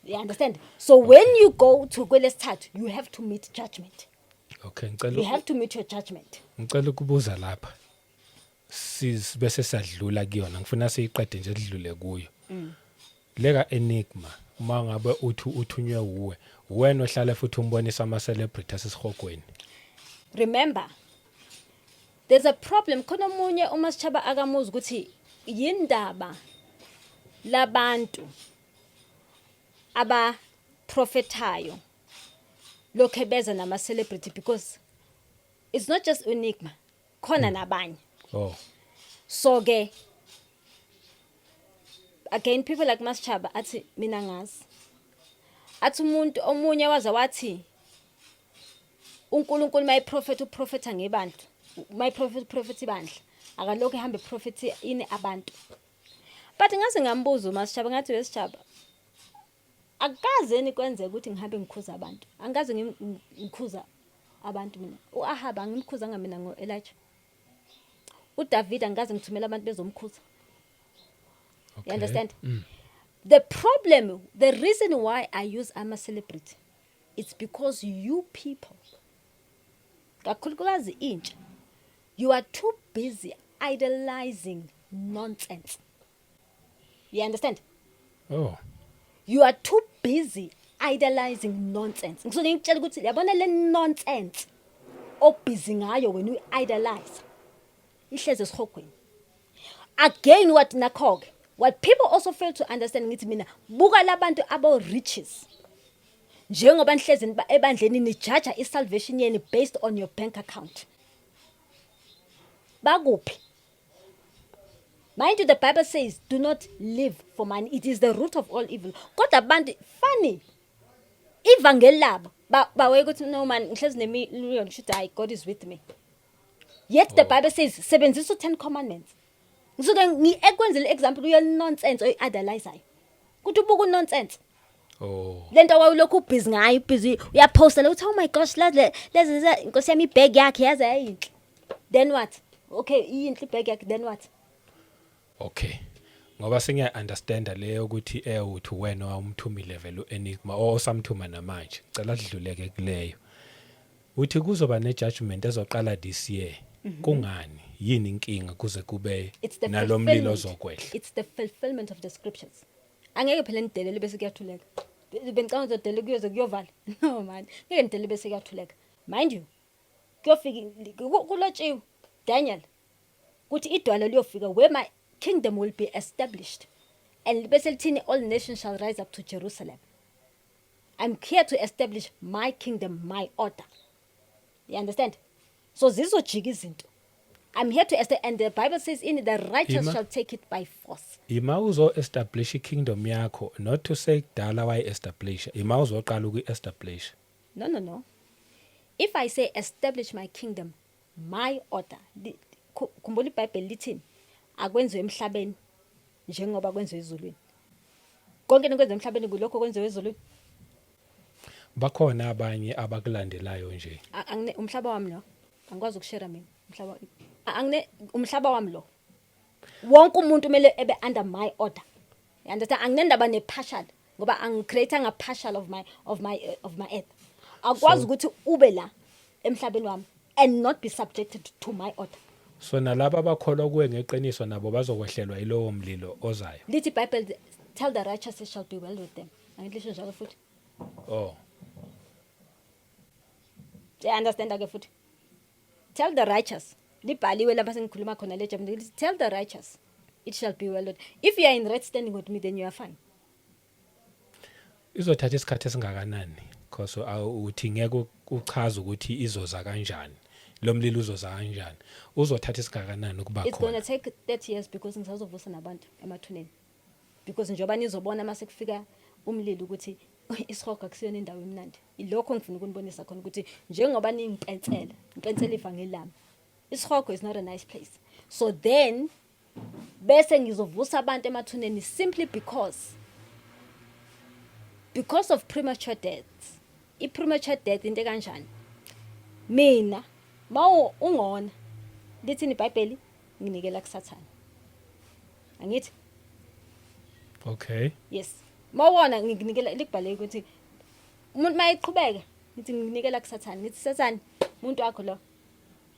You understand? So when you go to kwelesithathu, you have to meet judgment. Okay, ngicela You have to meet your judgment. Ngicela ukubuza lapha. Sis bese sadlula kuyona, ngifuna siyiqede nje, sidlule kuyo. Leka Enigma, uma ngabe uthi uthunywe uwe, wena ohlala futhi umbonisa ama celebrity asesihogweni? Remember, there's a problem. Khona omunye uMasishaba akamuzi ukuthi yindaba labantu abaprofethayo. Lokho ebeza nama celebrity, because it's not just Enigma, khona nabanye. So ke again, people like Masichaba athi mina ngazi, athi umuntu omunye waze wathi uNkulunkulu mayiprofet uprofeta ngebandla, mayiprofet uprofet ibandla, akalokhu ehambe prophet ini abantu. But ngaze ngambuza uMasichaba, ngathi, "Wesichaba, akukaze kwenzeka ukuthi ngihambe ngikhuza abantu. Angikaze ngikhuza abantu mina. uAhab angimkhuzanga mina ngoElijah. uDavid angikaze ngithumela abantu bezomkhuza." You understand? The problem, the reason why I use ama celebrity, it's because you people, kakhulukazi intsha, you are too busy idolizing nonsense. You understand? Oh. You are too busy idolizing nonsense. Ngisuke ngikutshela ukuthi yabona le nonsense obusy ngayo wena uyi-idolize, ihleze esihogweni. Again, what nakho ke, what people also fail to understand, ngithi mina buka labantu abo riches, njengoba nihlezi ebandleni nijaja isalvation yeni based on your bank account, bakuphi? Mind you, the Bible says do not live for money, it is the root of all evil. Kodwa abantu, funny, ivangeli labo bawe ukuthi no man, ngihlezi nemillion, shuthi hayi, God is with me. Yet the Bible says sebenzisa u10 commandments. Ngisuke ngi-ekwenzele example uye nonsense oyi-idolizayo, kuthi ubuka unonsense. Lento wawulokhu ubusy ngayo, ubusy uyaposta la uthi, "Oh my gosh, lezi lezi inkosi yami, ibag yakhe yaze yayinhle." Then what? Okay, iyinhle ibag yakhe, then what? Okay, ngoba sengiya understand leyo ukuthi uthi wena wawumthumile vele uEnigma osamthuma namanje. Cela sidluleke kuleyo. Uthi kuzoba ne-judgment ezoqala this year. Kungani? Yini inkinga kuze kube It's the nalomlilo fulfillment. ozokwehla? It's the fulfillment of the scriptures. Angeke phela nidelele bese kuyathuleka. Bengicabanga uzodelela kuyoze kuyovala. No man, ngeke nidelele bese kuyathuleka. Mind you, kuyofika, kulotshiwe Daniel kuthi idwala liyofika where my kingdom will be established, and bese lithini? All nations shall rise up to Jerusalem. I'm here to establish my kingdom, my order. You understand? So zizojika izinto. I'm here to establish, and the Bible says in the righteous Ima. shall take it by force. Ima uzo establish ikingdom yakho, not to say kudala wayi establish, ima uzoqala uku establish. No, no, no. If I say establish my kingdom, my order, khumbula iBhayibheli lithini? Akwenziwe emhlabeni njengoba kwenziwe ezulwini. Konke nikwenza emhlabeni kulokho kwenziwe ezulwini. Bakhona abanye abakulandelayo nje? Angine umhlaba wami lo. Angikwazi ukushare mina umhlaba. Angine umhlaba wami lo. Wonke umuntu kumele ebe under my order. You understand? Anginendaba ne-partial ngoba angicreate nga partial of my earth. Akwazi ukuthi ube la emhlabeni wami and not be subjected to my order. So nalabo abakholwa kuwe ngeqiniso nabo bazokwehlelwa yilowo mlilo ozayo? Lithi iBhayibheli, tell the righteous it shall be well with them. Angithi lisho njalo futhi? Oh. You understand ke futhi? Tell the righteous. Libhaliwe lapha sengikhuluma khona le German. Lithi, tell the righteous it shall be well with. If you are in right standing with me, then you are fine. Izothatha isikhathi esingakanani? Because uthi ngeke uchaze ukuthi izoza kanjani lo mlilo, uzoza kanjani, uzothatha isingakanani ukuba It's khona? going to take 30 years because ngisazovusa nabantu emathuneni. Because njengoba nizobona mase kufika umlilo ukuthi isihogo akusiyona indawo emnandi. Ilokho ngifuna ukunibonisa khona ukuthi njengoba ningimpensela, ngipensela ivangeli lami. Isihogo is not a nice place. So then bese ngizovusa abantu emathuneni simply because of premature deaths. I-premature death into kanjani? Mina mawu ungona, lithini iBhayibheli? Nginikela kuSathane. Angithi? Okay. Yes. Mawona ngikunikela, likubhaleke ukuthi umuntu mayeqhubeka, ngithi nginikela kuSathane, ngithi Sathane umuntu wakho lo.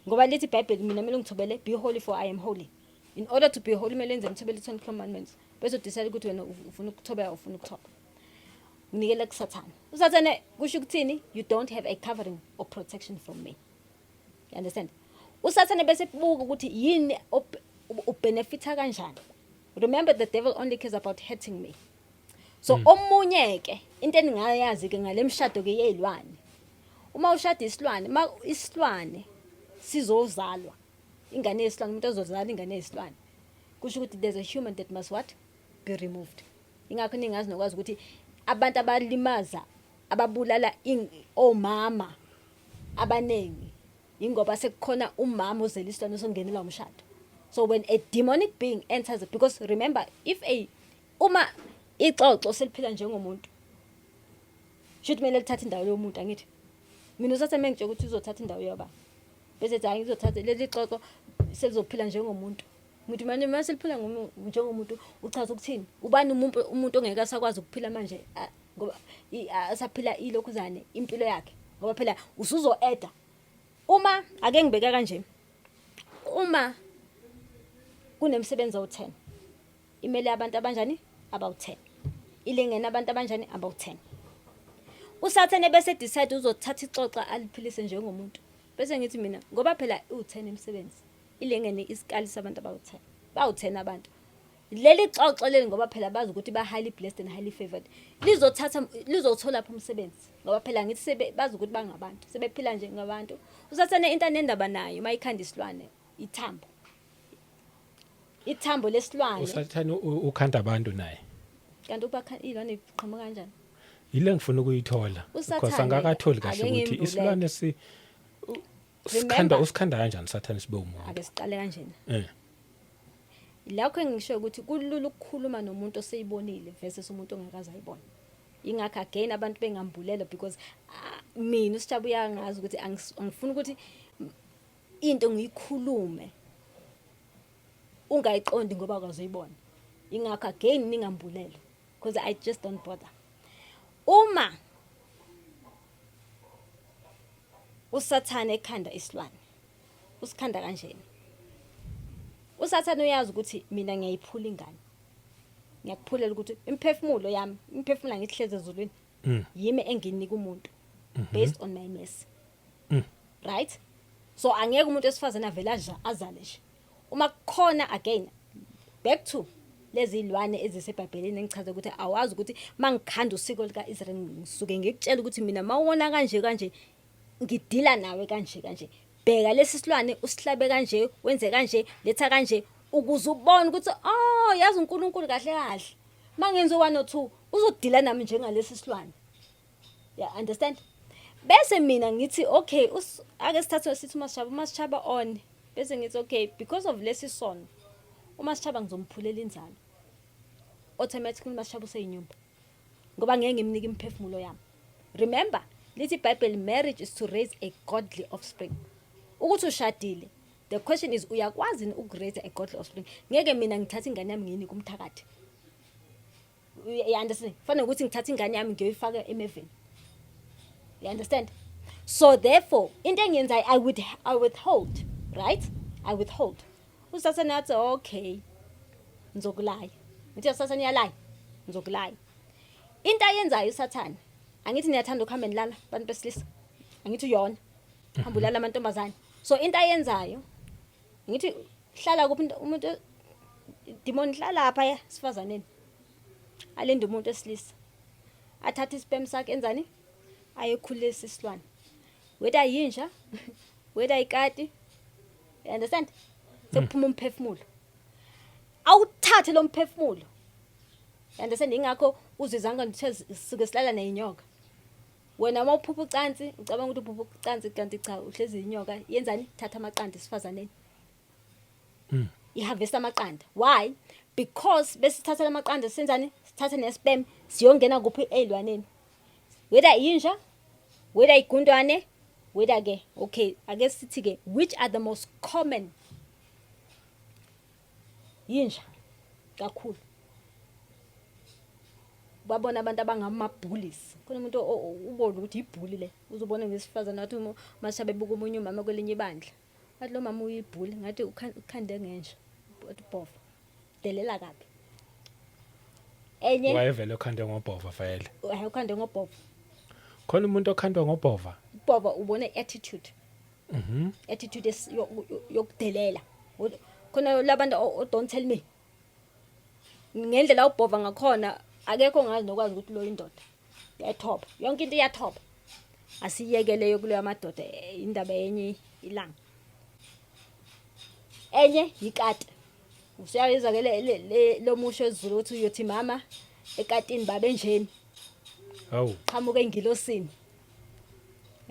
Ngoba lithi iBhayibheli mina kumele ngithobele, be holy for I am holy. In order to be holy kumele enze ngithobele 10 commandments. Bese udecide ukuthi wena ufuna ukuthobeka, ufuna ukuthoba. Nginikela kuSathane. USathane kusho ukuthini? You don't have a covering or protection from me. You understand? USathane bese buka ukuthi yini ubenefita kanjani. Remember, the devil only cares about hurting me. So omunye ke into engingayazi ke ngalemshado ke yezilwane. Uma ushada isilwane, ma isilwane sizozalwa ingane yesilwane, umuntu ozozala ingane yesilwane, kusho ukuthi there's a human that must what? Be removed. Ingakho ningazi nokwazi ukuthi abantu abalimaza, ababulala omama abaningi, ingoba sekukhona umama ozela isilwane osongenela umshado. So when a demonic being enters, because remember, if a uma ixoxo seliphila njengomuntu, shuthi kumele lithathe indawo yomuntu. Angithi mina usathe mengitshela ukuthi uzothatha indawo yaba, bese ethi hayi, ngizothatha leli xoxo, selizophila njengomuntu. Ngithi manje mase liphila njengomuntu, uchaza ukuthini? Ubani umuntu ongeke asakwazi ukuphila manje, ngoba asaphila ilokhuzane impilo yakhe? Ngoba phela usuzo-eda. Uma ake ngibeke kanje, uma kunemsebenzi awu-10, imele abantu abanjani? Abawu-10. Ilingene abantu abanjani? Abawu-10. Usathane bese decide uzothatha ixoxa aliphilise njengomuntu, bese ngithi mina, ngoba phela uwu-10 emsebenzi, ilingene isikali sabantu abawu-10, bawu-10 abantu, leli xoxo leli, ngoba phela bazi ukuthi ba-highly blessed and highly favored, lizothatha, lizothola phi umsebenzi? Ngoba phela ngithi sebe bazi ukuthi bangabantu, sebephila nje ngabantu. Usathane into anendaba nayo mayikhanda isilwane, ithambo lesilwane. Usathane ukhanda abantu naye? Kanti ubakha ilwane iqhamuka kanjani? Yile ngifuna ukuyithola, uSathane, because angakatholi kahle ake ukuthi ngimbulele. Isilwane si sikhanda Remember- usikhanda kanjani sathane sibe umuntu? Ake siqale kanjena. Lakho engisho ukuthi kulula ukukhuluma nomuntu oseyibonile versus umuntu ongakaze ayibone. Ingakho again abantu bengambulela, because mina usitshaba uyangazi ukuthi angifuni ukuthi into ngiyikhulume ungayiqondi ngoba awukazuyibona. Ingakho again ningambulele, because I just don't bother. Uma usathane ekhanda isilwane, usikhanda kanjena. Usathane uyazi ukuthi mina ngiyayiphula ingane, ngiyakuphulela ukuthi imiphefumulo yami, imiphefumulo angithi hleze ezulwini, yimi enginika umuntu based on my mercy, right? So angeke umuntu wesifazane avele azale nje. Uma kukhona, again back to lezi zilwane eziseBhayibhelini engichaza ukuthi awazi ukuthi mangikhanda usiko lika-Israel, ngisuke ngikutshela ukuthi mina mawubona kanje kanje, ngidila nawe kanje kanje. Bheka lesi silwane, usihlabe kanje, wenze kanje, letha kanje, ukuze ubone ukuthi, oh, yazi uNkulunkulu kahle kahle mangenza 1 or 2 uzodila nami njengalesi silwane. Yeah, understand? Bese mina ngithi okay, ake sithathe sithi uMasishaba, uMasishaba on, bese ngithi okay, because of lesi sono uMasishaba ngizomphulela inzalo. Automatically uMasishaba useyinyumba, ngoba ngeke ngimnike imiphefumulo yami. Remember, lithi iBhayibheli, marriage is to raise a godly offspring. Ukuthi ushadile, the question is, uyakwazi yini ukuraise a godly offspring? Ngeke mina ngithathe ingane yami ngiyinike umthakathi. You understand? Fanele ukuthi ngithathe ingane yami ngiyoyifaka emeveni. You understand? So therefore into engiyenzayo, I withhold, right? I withhold. Usathane athi okay, ngizokulaya. Ngithi usathane uyalaya, ngizokulaya. Into ayenzayo usathane, angithi niyathanda ukuhamba nilala abantu besilisa, angithi uyona hamba ulala amantombazane. So into ayenzayo, ngithi hlala kuphi umuntu demon? Hlala lapha ya sifazaneni, alinde umuntu esilisa, athathe isperm sakhe, enzani? Ayekhulisa isilwane, whether yinja, whether ikati. You understand? Sekuphuma umphefumulo, awuthathe lo mphefumulo. You understand? Ingakho uzizanga ngithe sisuke silala neyinyoka. Wena uma uphupha ucansi, ucabanga ukuthi uphupha ucansi, kanti cha, uhlezi inyoka yenzani? Thatha amaqanda esifazaneni, iharvest amaqanda. Why? Because besithatha lamaqanda, senzani? Sithathe nesperm, siyongena kuphi? Eyilwaneni, whether inja, whether igundwane, whether ke, okay, ake sithi ke, which are the most common? Yinja kakhulu. Babona abantu abangamabullies, khona umuntu ubone ukuthi ibully le, uzobona ngesifazane. Wathi mashabe bebuka omunye umama kwelinye ibandla, wathi lo mama uyibully, ngathi ukhande ngenja. Wathi bhova, delela kabi. Enye Wayevele okhande ngobhova vele? Hayi, ukhande ngobhova. Khona umuntu okhandwa ngobhova? Ubhova ubona i-attitude, attitude yokudelela. Khona labantu don't tell me, ngendlela ubhova ngakhona, akekho ongazi nokwazi ukuthi lo indoda. Iyathoba yonke into, iyathoba. Asiyekele yokuleyo amadoda, indaba yenye ilanga. Enye yikati. Usuyayizwa ke lo musho esiZulu ukuthi uyothi mama ekatini babenjeni. Hawu. Qhamuka engilosini.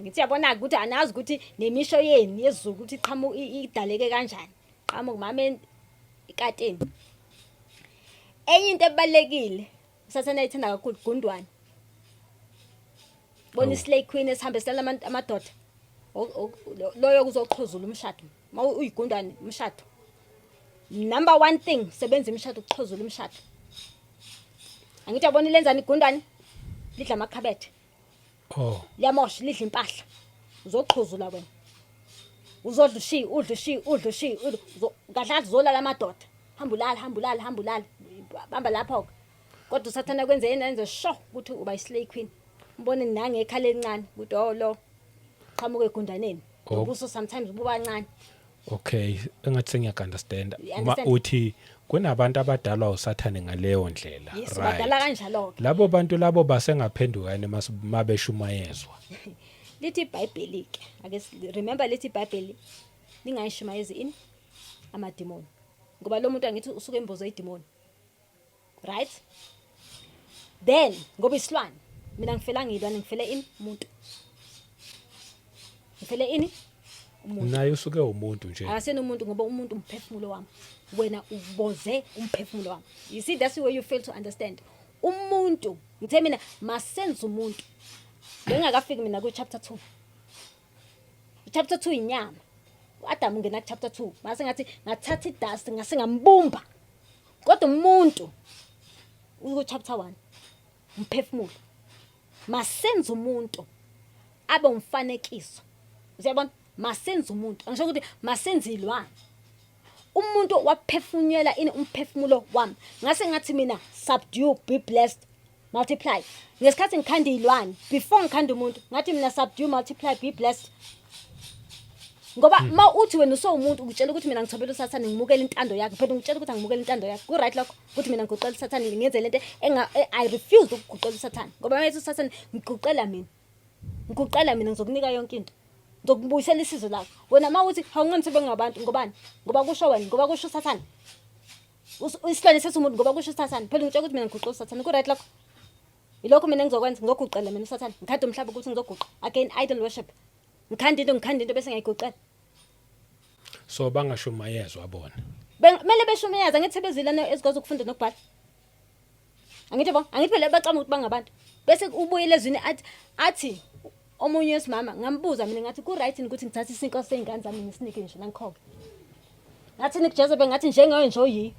Ngithi yabona ukuthi anazi ukuthi nemisho yenu yesiZulu ukuthi iqhamuka idaleke kanjani. Qhamuka mama ekatini. Enye into ebalekile usathane ayithanda kakhulu gundwane. Bona islay queen esihambe silala amadoda. Loyo kuzoxhuzula umshado. Uma uyigundwane umshado. Number one thing sebenza imishado ukuxhuzula umshado. Angithi yabona ilenzani igundwane? Lidla amakhabethe. Oh. Liyamosha lidla impahla. Uzoxhuzula wena. Uzodla ushiye, udla ushiye, udla ushiye, kahle kahle uzolala amadoda. Hamba ulala, hamba ulala, hamba ulala. Bamba lapho ke. Kodwa usathana kwenze yena enze sho ukuthi uba islay queen. Ubone nangekhala elincane ukuthi oh lo qhamuka egundaneni. Oh. Ubuso sometimes bubancane. Okay, engathi sengiyaku-understand. You Uma understand? uthi kunabantu abadalwa usathane ngaleyo ndlela. Yes, badala kanjalo ke. Labo bantu labo basengaphenduka yini mabeshumayezwa. Lithi iBhayibheli ke. Ake remember lithi iBhayibheli ningayishumayezi ini amadimoni. Ngoba lo muntu angithi usuke embozo idimoni. Right? Then ngoba isilwane mina ngifela ngilwane ngifele ini umuntu. Ngifele ini umuntu. Naye usuke umuntu nje. Akasena umuntu ngoba umuntu umphefumulo wami. Wena uboze umphefumulo wami. You see, that's where you fail to understand. Umuntu ngithe mina masenze umuntu. Bengakafiki mina ku chapter 2. Chapter 2 inyama. uAdam ungena ku chapter 2. Mase ngathi ngathatha idust ngase ngambumba. Kodwa umuntu uku chapter 1 umphefumulo. Masenze umuntu abe umfanekiso. Uyabona? Masenze umuntu. Angisho ukuthi masenze ilwane. Umuntu waphefunyela ini umphefumulo wami. Ngase ngathi mina subdue, be blessed, multiply. Ngesikhathi ngikhanda izilwane, before ngikhanda umuntu, ngathi mina subdue, multiply, be blessed. Ngoba ma uthi wena usowumuntu ukutshela ukuthi mina ngithobela uSathane ngimukela intando yakhe, phela ngitshela ukuthi angimukela intando yakhe. Ku right lokho ukuthi mina ngiguqela uSathane ngenze lento enga I refuse ukuguqela uSathane. Ngoba mayethi uSathane ngiguqela mina. Ngiguqela mina ngizokunika yonke into. Ngizokubuyisela isizo lakho. Wena ma uthi awunqeni bengabantu ngobani? Ngoba kusho wena, ngoba kusho uSathane. Isilwane sesumuntu ngoba kusho uSathane. Phela ngitshela ukuthi mina ngiguqela uSathane. Ku right lokho? Yilokho mina engizokwenza, ngizoguqela mina uSathane. Ngikhanda umhlaba ukuthi ngizoguqa. Again idol worship. Ngikhanda into bese ngiyayiguqela. So bangashumayezwa bona. Kumele beshumayeza ngithi sebezilana ezikwazi ukufunda nokubhala. Angithi bo, angithi phela bacama ukuthi bangabantu. Bese ubuyele ezwini athi omunye wesimama ngambuza mina ngathi ku right ukuthi ngithathe isinkwa sezingane zami ngisinike nje nangikhokhe. Ngathi nikujezebel ngathi njengayo nje oyiyo.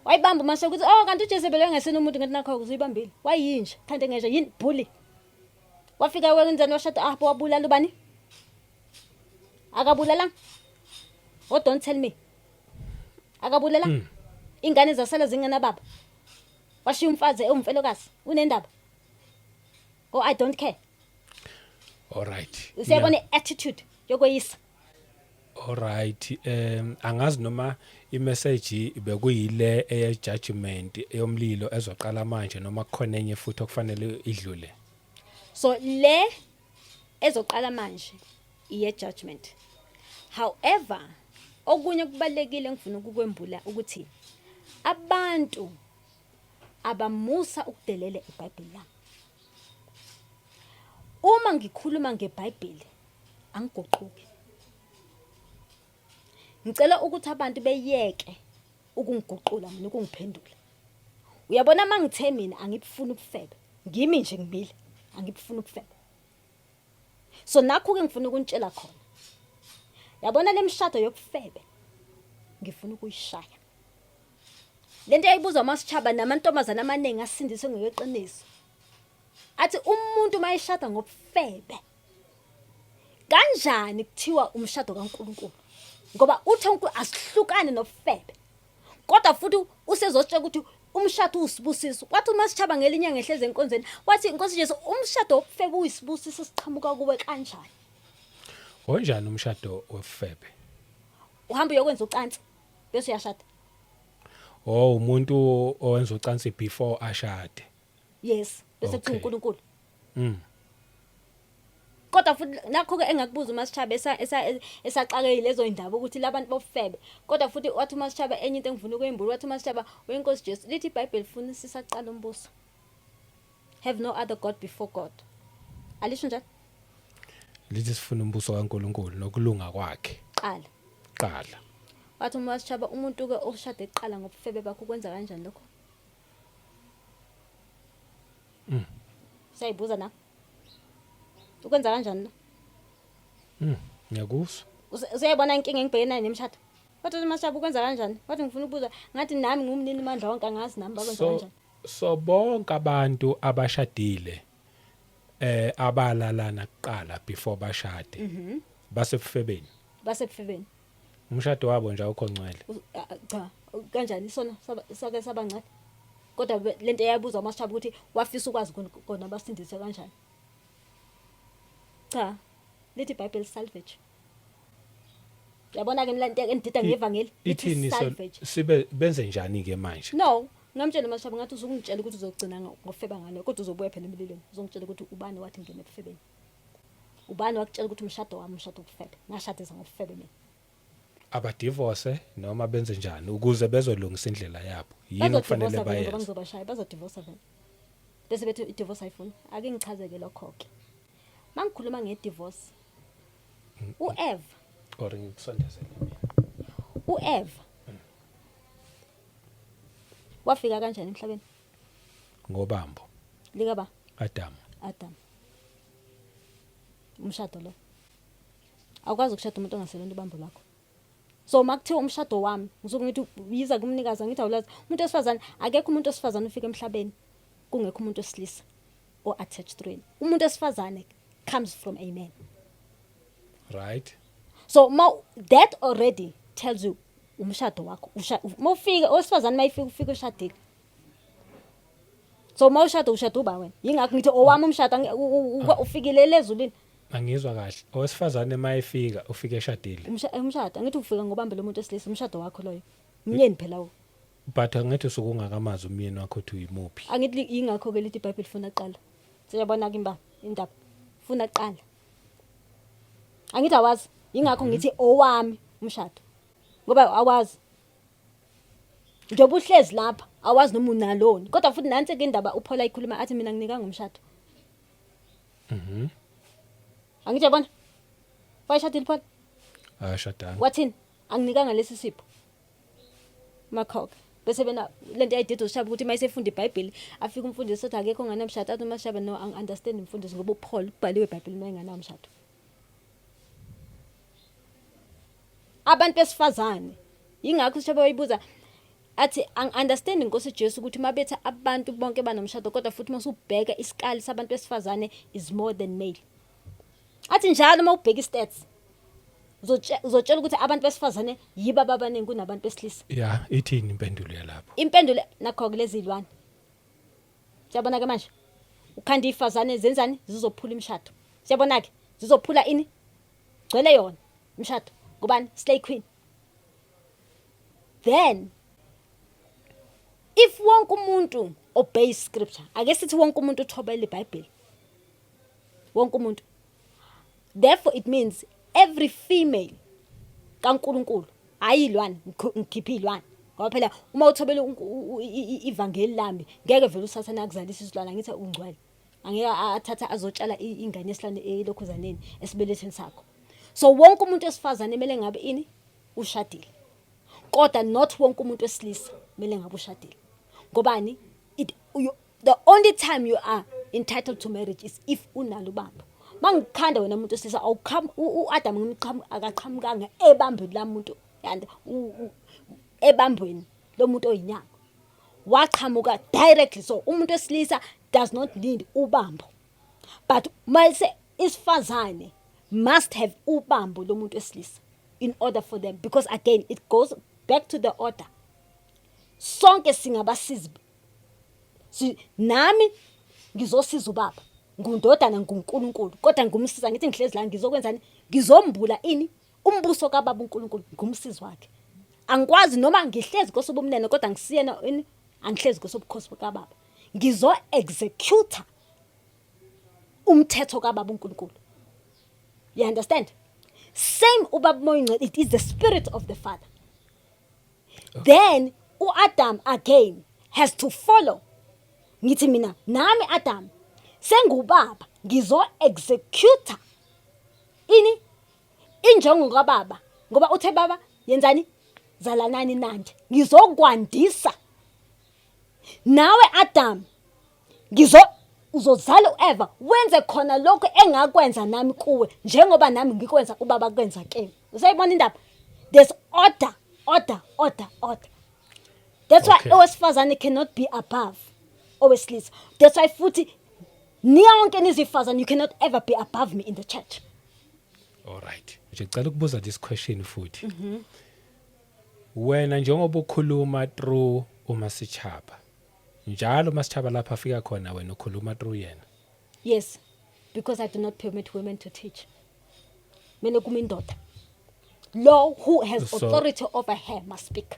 Wayibamba uMase ukuthi oh kanti uJezebel engesena umuntu ngathi nakho uzuyibambile. Wayinja, khande ngeje yini bully. Wafika wenzani washada ah wabulala ubani? Akabulala? Oh don't tell me. Akabulala? Ingane zasala zingenababa. Washiya umfazi ewumfelokazi unendaba. Oh I don't care. All right. Usiyabona i-attitude yokweyisa. All right. Angazi noma imessage bekuyile eye judgment eyomlilo ezoqala manje noma kukhona enye futhi okufanele idlule. So le ezoqala manje iye judgment. However, okunye kubalekile ngifuna ukukwembula ukuthi abantu abamusa ukudelela iBhayibheli lami. Uma ngikhuluma ngeBhayibheli angiguquki. Ngicela ukuthi abantu beyeke ukungiguqula mina ukungiphendula. Uyabona mangithe mina angibufuni ubufebe. Ngimi nje ngimile angibufuni ubufebe. So nakho ke ngifuna ukunitshela khona. Yabona lemshado yobufebe ngifuna ukuyishaya. Lento yayibuza uMasechaba namantombazana amaningi asindiswe ngokweqiniso. Athi umuntu mayeshada ngobufebe kanjani kuthiwa umshado kaNkuluNkulu? Ngoba uthe uNkulunkulu asihlukane nobufebe. Kodwa futhi usezotshela ukuthi umshado usibusiso. Wathi uMasechaba ngelinye ngehleze enkonzweni wathi Nkosi Jesu umshado wobufebe uyisibusiso siqhamuka kuwe kanjani? Onjani umshado wobufebe? Uhamba uyokwenza ucansi bese uyashada. Oh umuntu owenza ucansi before ashade. Yes, bese kuthiwa uNkulunkulu. Kodwa futhi nakho-ke engakubuza uMasechaba esaxakekile lezo y'ndaba ukuthi labantu bofebe. Kodwa futhi wathi uMasechaba enye into engifuna ukuyimbula, wathi uMasechaba wenkosi Jesu, lithi iBhayibheli funa sisaqala umbuso. Have no other God before God. Alisho njalo? Lithi sifuna umbuso kaNkulunkulu nokulunga kwakhe. Qala. Qala. Wathi uMasechaba umuntu-ke oshade kuqala ngobufebe bakho kwenza kanjani lokho? Siyayibuza na? Ukwenza kanjani lo? Ngiyakuzwa. Usuyayibona inkinga engibhekene nayo nemishado? Wathi uMasechaba ukwenza kanjani? Wathi ngifuna ukubuza, ngathi nami ngumnini mandla wonke angazi nami bakwenza So kanjani. so bonke abantu abashadile abalalana kuqala before bashade. Basebufebeni. Basebufebeni. Umshado wabo nje awukho ngcwele. Cha, kanjani isona sake sabancane. Kodwa lento eyabuzwa uMasechaba ukuthi wafisa ukwazi kona basindise kanjani. Cha, lithi iBhayibheli salvage. Yabona ke mina lento engidida ngevangeli, lithi Ithini so salvage. sibe benze njani ke manje? No, ngamtshela uMasechaba ngathi uzungitshela ukuthi uzogcina ngofeba ngalo kodwa uzobuya phela emlilweni. Uzongitshela ukuthi ubani wathi ngene ebufebeni. Ubani wakutshela ukuthi umshado wami umshado wobufebe? Ngashadisa ngobufebe mina. Abadivorce noma benze njani ukuze bezolungisa indlela yabo? Yini okufanele Bazodivorsa vele ngoba bayenze? ngizobashaya, bazodivorsa vele. Bese bethi i-divorce ayifuni. Ake ngichazeke lokho ke. Mangikhuluma nge-divorce, u-Eva, Or ngikusondezele mina. u-Eva wafika kanjani emhlabeni? Ngobambo. Lika ba? Adam. Adam. Umshado lo. Awukwazi ukushada umuntu ongasebenzi ubambo lwakho. So makuthiwa umshado wami, ngisuke ngithi yiza kumnikazi angithi awulazi. Umuntu wesifazane, akekho umuntu wesifazane ufika emhlabeni kungekho umuntu wesilisa o attached to him. Umuntu wesifazane comes from a man. Right. So ma that already tells you umshado wakho. Mawufika owesifazane mayifika ufika ushadile. So mawushada ushada uba wena. Yingakho ngithi owami umshado ufikile lezulwini. Angizwa kahle. Owesifazane mayefika ufike eshadile. Umshado angithi ufika ngobambe lo muntu wesilisa umshado wakho loyo. Umyeni phela wo. But angithi usuke ungakamazi umyeni wakho ukuthi uyimuphi. Angithi yingakho ke lithi iBhayibheli funa qala. Siyabona ke imba indaba. Funa qala. Angithi awazi. Yingakho ngithi owami umshado. Ngoba awazi. Njengoba uhlezi lapha awazi noma unaloni. Kodwa futhi nansi ke indaba uPaul ayikhuluma athi mina nginika ngomshado. Angithi yabona? Wayeshadile Paul? Ashadanga. Wathini? Anginikanga lesi sipho. Makhokha. Bese bena lento yayidida uShaba ukuthi mayisefunda iBhayibheli afike umfundisi othi akekho onganamshado athi uMashaba no angi understand umfundisi ngoba uPaul kubhaliwe eBhayibhelini mayenganamshado. Abantu besifazane yingakho uShaba wayibuza athi angi understand inkosi Jesu ukuthi mabethe abantu bonke banomshado kodwa futhi masubheka isikali sabantu besifazane is more than male. Athi njalo uma ubheka istats uzotshela ukuthi abantu besifazane yibo ababaningi kunabantu besilisa. Yeah, ithini impendulo yalapho? Impendulo nakho ke lezi zilwane. Siyabona ke manje. Ukhanda ifazane zenzani zizophula imishado. Siyabona ke zizophula ini? Gcwele yona imishado. Ngubani? Slay Queen. Then if wonke umuntu obey scripture, ake sithi wonke umuntu uthobela iBhayibheli. Wonke umuntu. Therefore it means every female kaNkuluNkulu hayi ilwane ngikhipha ilwane ngoba phela uma uthobela ivangeli lami ngeke vele usathane akuzalisa isilwane angithi ungcwele angeke athatha azotshala ingane yesilwane elokhuzaneni esibelethweni sakho. So wonke umuntu wesifazane kumele ngabe ini ushadile, kodwa not wonke umuntu wesilisa kumele ngabe ushadile. Ngobani? The only time you are entitled to marriage is if unalo ubambo. Mangikhanda wena umuntu wesilisa awuqham uAdam ngimqham akaqhamukanga ebambweni lamuntu and ebambweni lomuntu oyinyama waqhamuka directly. So umuntu wesilisa does not need ubambo, but mayise isifazane must have ubambo lomuntu wesilisa in order for them, because again it goes back to the order. Sonke singabasizi, nami ngizosiza ubaba, ngundodana nguNkulunkulu, kodwa ngumsiza ngithi ngihlezi la ngizokwenzani, ngizombula ini umbuso kababa uNkulunkulu, ngumsizi wakhe. Angikwazi noma ngihlezi kosobumnene kodwa ngisiyena ini, angihlezi kosobukhosi kababa, ngizo execute umthetho kababa uNkulunkulu. You understand? Same ubaba Moya Oyingcwele, it is the spirit of the Father. Then uAdam again has to follow. Ngithi mina nami Adam sengubaba, ngizo execute ini injongo kababa, ngoba uthe baba yenzani, zalanani nande, ngizokwandisa. Nawe Adam ngizo uzozala uEva, wenze khona lokho engakwenza nami kuwe, njengoba nami ngikwenza ubaba kwenza kimi. Usayibona indaba? There's order, order, order, order. That's why owesifazane cannot be above owesilisa. That's why futhi niyonke nizifazane, you cannot ever be above me in the church. All right, nje ngicela ukubuza this question futhi. Wena njengoba ukhuluma through uMasechaba njalo, uMasechaba lapha afika khona, wena ukhuluma through yena? Yes, because I do not permit women to teach. Mele kuma indoda lo who has authority over her must speak.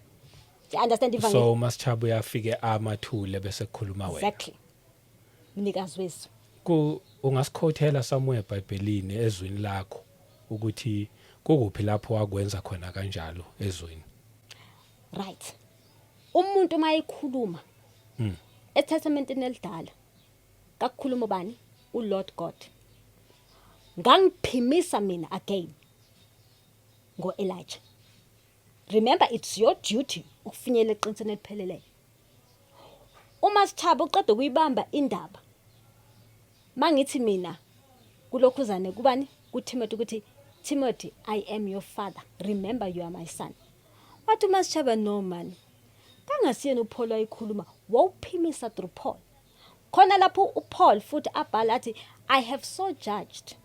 Do you understand ivangeli? So uMasechaba uyafike amathule bese kukhuluma wena? Exactly, mnikazi wezwi. Ku ungasikhothela somewhere eBhayibhelini, ezwini lakho, ukuthi kukuphi lapho wakwenza khona kanjalo ezwini? Right, umuntu uma ekhuluma eTestamenteni elidala, kakukhuluma bani? ULord God. Ngangiphimisa mina again ngoElijah. Remember, it's your duty ukufinyelela eqinisweni elipheleleyo. Uma sithaba uqeda ukuyibamba indaba, mangithi mina kulokhuzane kubani, kuTimothy, ukuthi "Timothy, I am your father, remember you are my son." Wathi uMasechaba, "No man, kangasiyena uPaul wayikhuluma, wawuphimisa through Paul." Khona lapho uPaul futhi abhala athi, "I have so judged."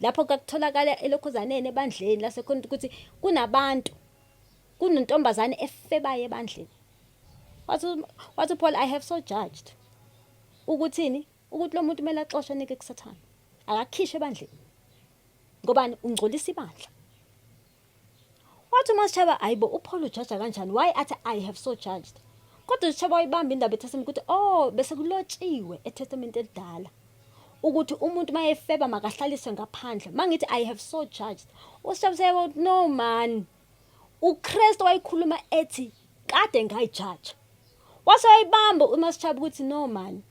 Lapho kakutholakala elokhuzaneni ebandleni lasekhona ukuthi kunabantu, kunentombazane efebayo ebandleni. Wathi Paul, "I have so judged ukuthini, ukuthi lo muntu kumele axoshwe, nike kuSathane, akakhishwe ebandleni, ngobani? Ungcolisa ibandla." Wathi uMasechaba, "Ayibo, uPaul ujaja kanjani? Why athi 'I have so judged'?" Kodwa uSechaba wayibamba indaba eTestament ukuthi oh, bese kulotshiwe eTestament elidala ukuthi umuntu mayefeba makahlaliswe ngaphandle. Mangithi 'I have so judged', uSechaba seyabo, "No man, uKristu wayikhuluma ethi kade ngayijaja." Wase wayibamba uMasechaba ukuthi no man,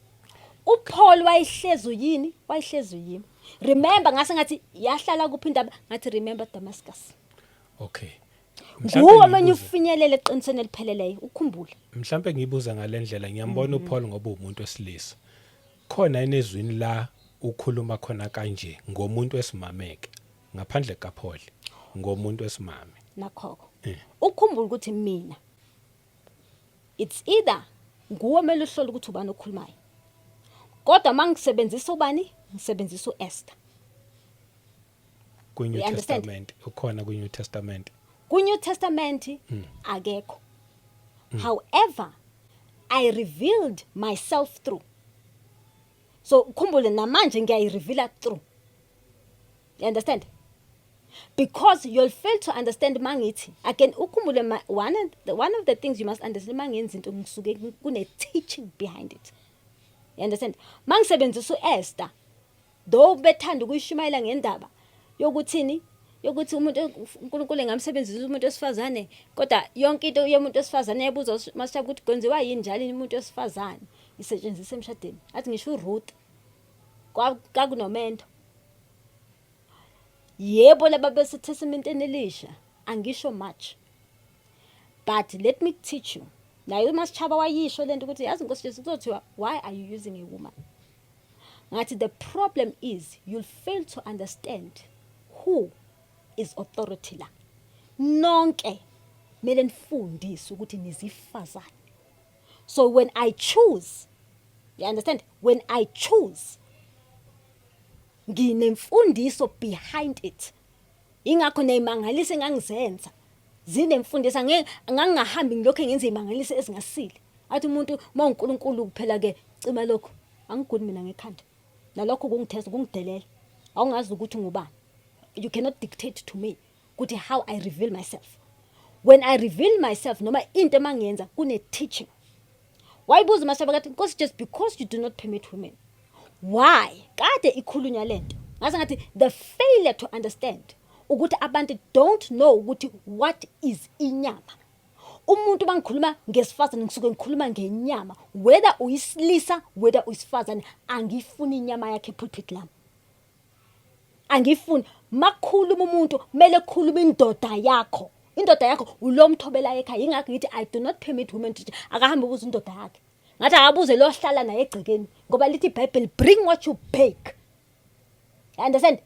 uPaul wayehlezi yini, wayehlezi yimi. Remember, ngase ngathi yahlala kuphi indaba? Ngathi remember Damascus. Nguwe manje ufinyelele eqinisweni elipheleleyo, ukhumbule. Mhlambe ngibuza ngalendlela, ngiyambona uPaul ngoba umuntu wesilisa. Khona enezwini la ukhuluma khona kanje ngomuntu wesimameke, ngaphandle kaPaul, ngomuntu wesimame? Nakhoko ukhumbule ukuthi mina, it's either nguwe kumele uhlole ukuthi ubani okhulumayo, kodwa mangisebenzisa ubani, ngisebenzisa uEsther. Kwi New You understand? Testament ukhona? Kwi New Testament? Ku New Testament akekho. However, I revealed myself through. So ukhumbule namanje ngiyayireveala through. You understand? Because you'll fail to understand mangithi again, ukhumbule one of the things you must understand, mangenza into ngisuke kune teaching behind it. You understand? Mangisebenzisa uEsther, though bethanda ukuyishumayela ngendaba yokuthini, yokuthi umuntu uNkulunkulu engamsebenzisa umuntu wesifazane, kodwa yonke into yomuntu wesifazane yabuza masishaba ukuthi kwenziwa yini njalo umuntu wesifazane isetshenziswa emshadweni, athi ngisho uRuth kwakunomendo. Yebo, laba beseTestamenteni elisha angisho much, but let me teach you. Naye uMasechaba wayisho lento ukuthi yazi Nkosi Jesu kuzothiwa, "Why are you using a woman?" Ngathi the problem is you'll fail to understand who is authority la. Nonke kumele nifundise ukuthi nizifazane. So when I choose, you understand, when I choose, nginemfundiso behind it. Ingakho nezimangaliso engangizenza zinemfundiso. Angeke ngangingahambi ngilokho ngenza izimangaliso ezingasile, athi umuntu uma uNkulunkulu kuphela ke cima lokho. Angiguli mina ngekhanda, nalokho kungithesta, kungidelela. Awungazi ukuthi ngubani. You cannot dictate to me ukuthi how I reveal myself. When I reveal myself, noma into emangiyenza kune teaching. Wayibuza uMasechaba kathi, "Nkosi, just because you do not permit women, why kade ikhulunywa lento?" Ngase ngathi the failure to understand ukuthi abantu don't know ukuthi what is inyama. Umuntu bangikhuluma ngesifazane, ngisuke ngikhuluma ngenyama, whether uyisilisa, whether uyisifazane, angifuni inyama yakhe epulpit lami, angifuni. Makukhuluma umuntu, kumele kukhuluma indoda yakho. Indoda yakho ulomthobela ekhaya. Ingakho ngithi I do not permit women to. Akahambe ubuza indoda yakhe, ngathi akabuze lo hlala naye egcekeni, ngoba lithi iBhayibheli, "Bring what you bake." You understand?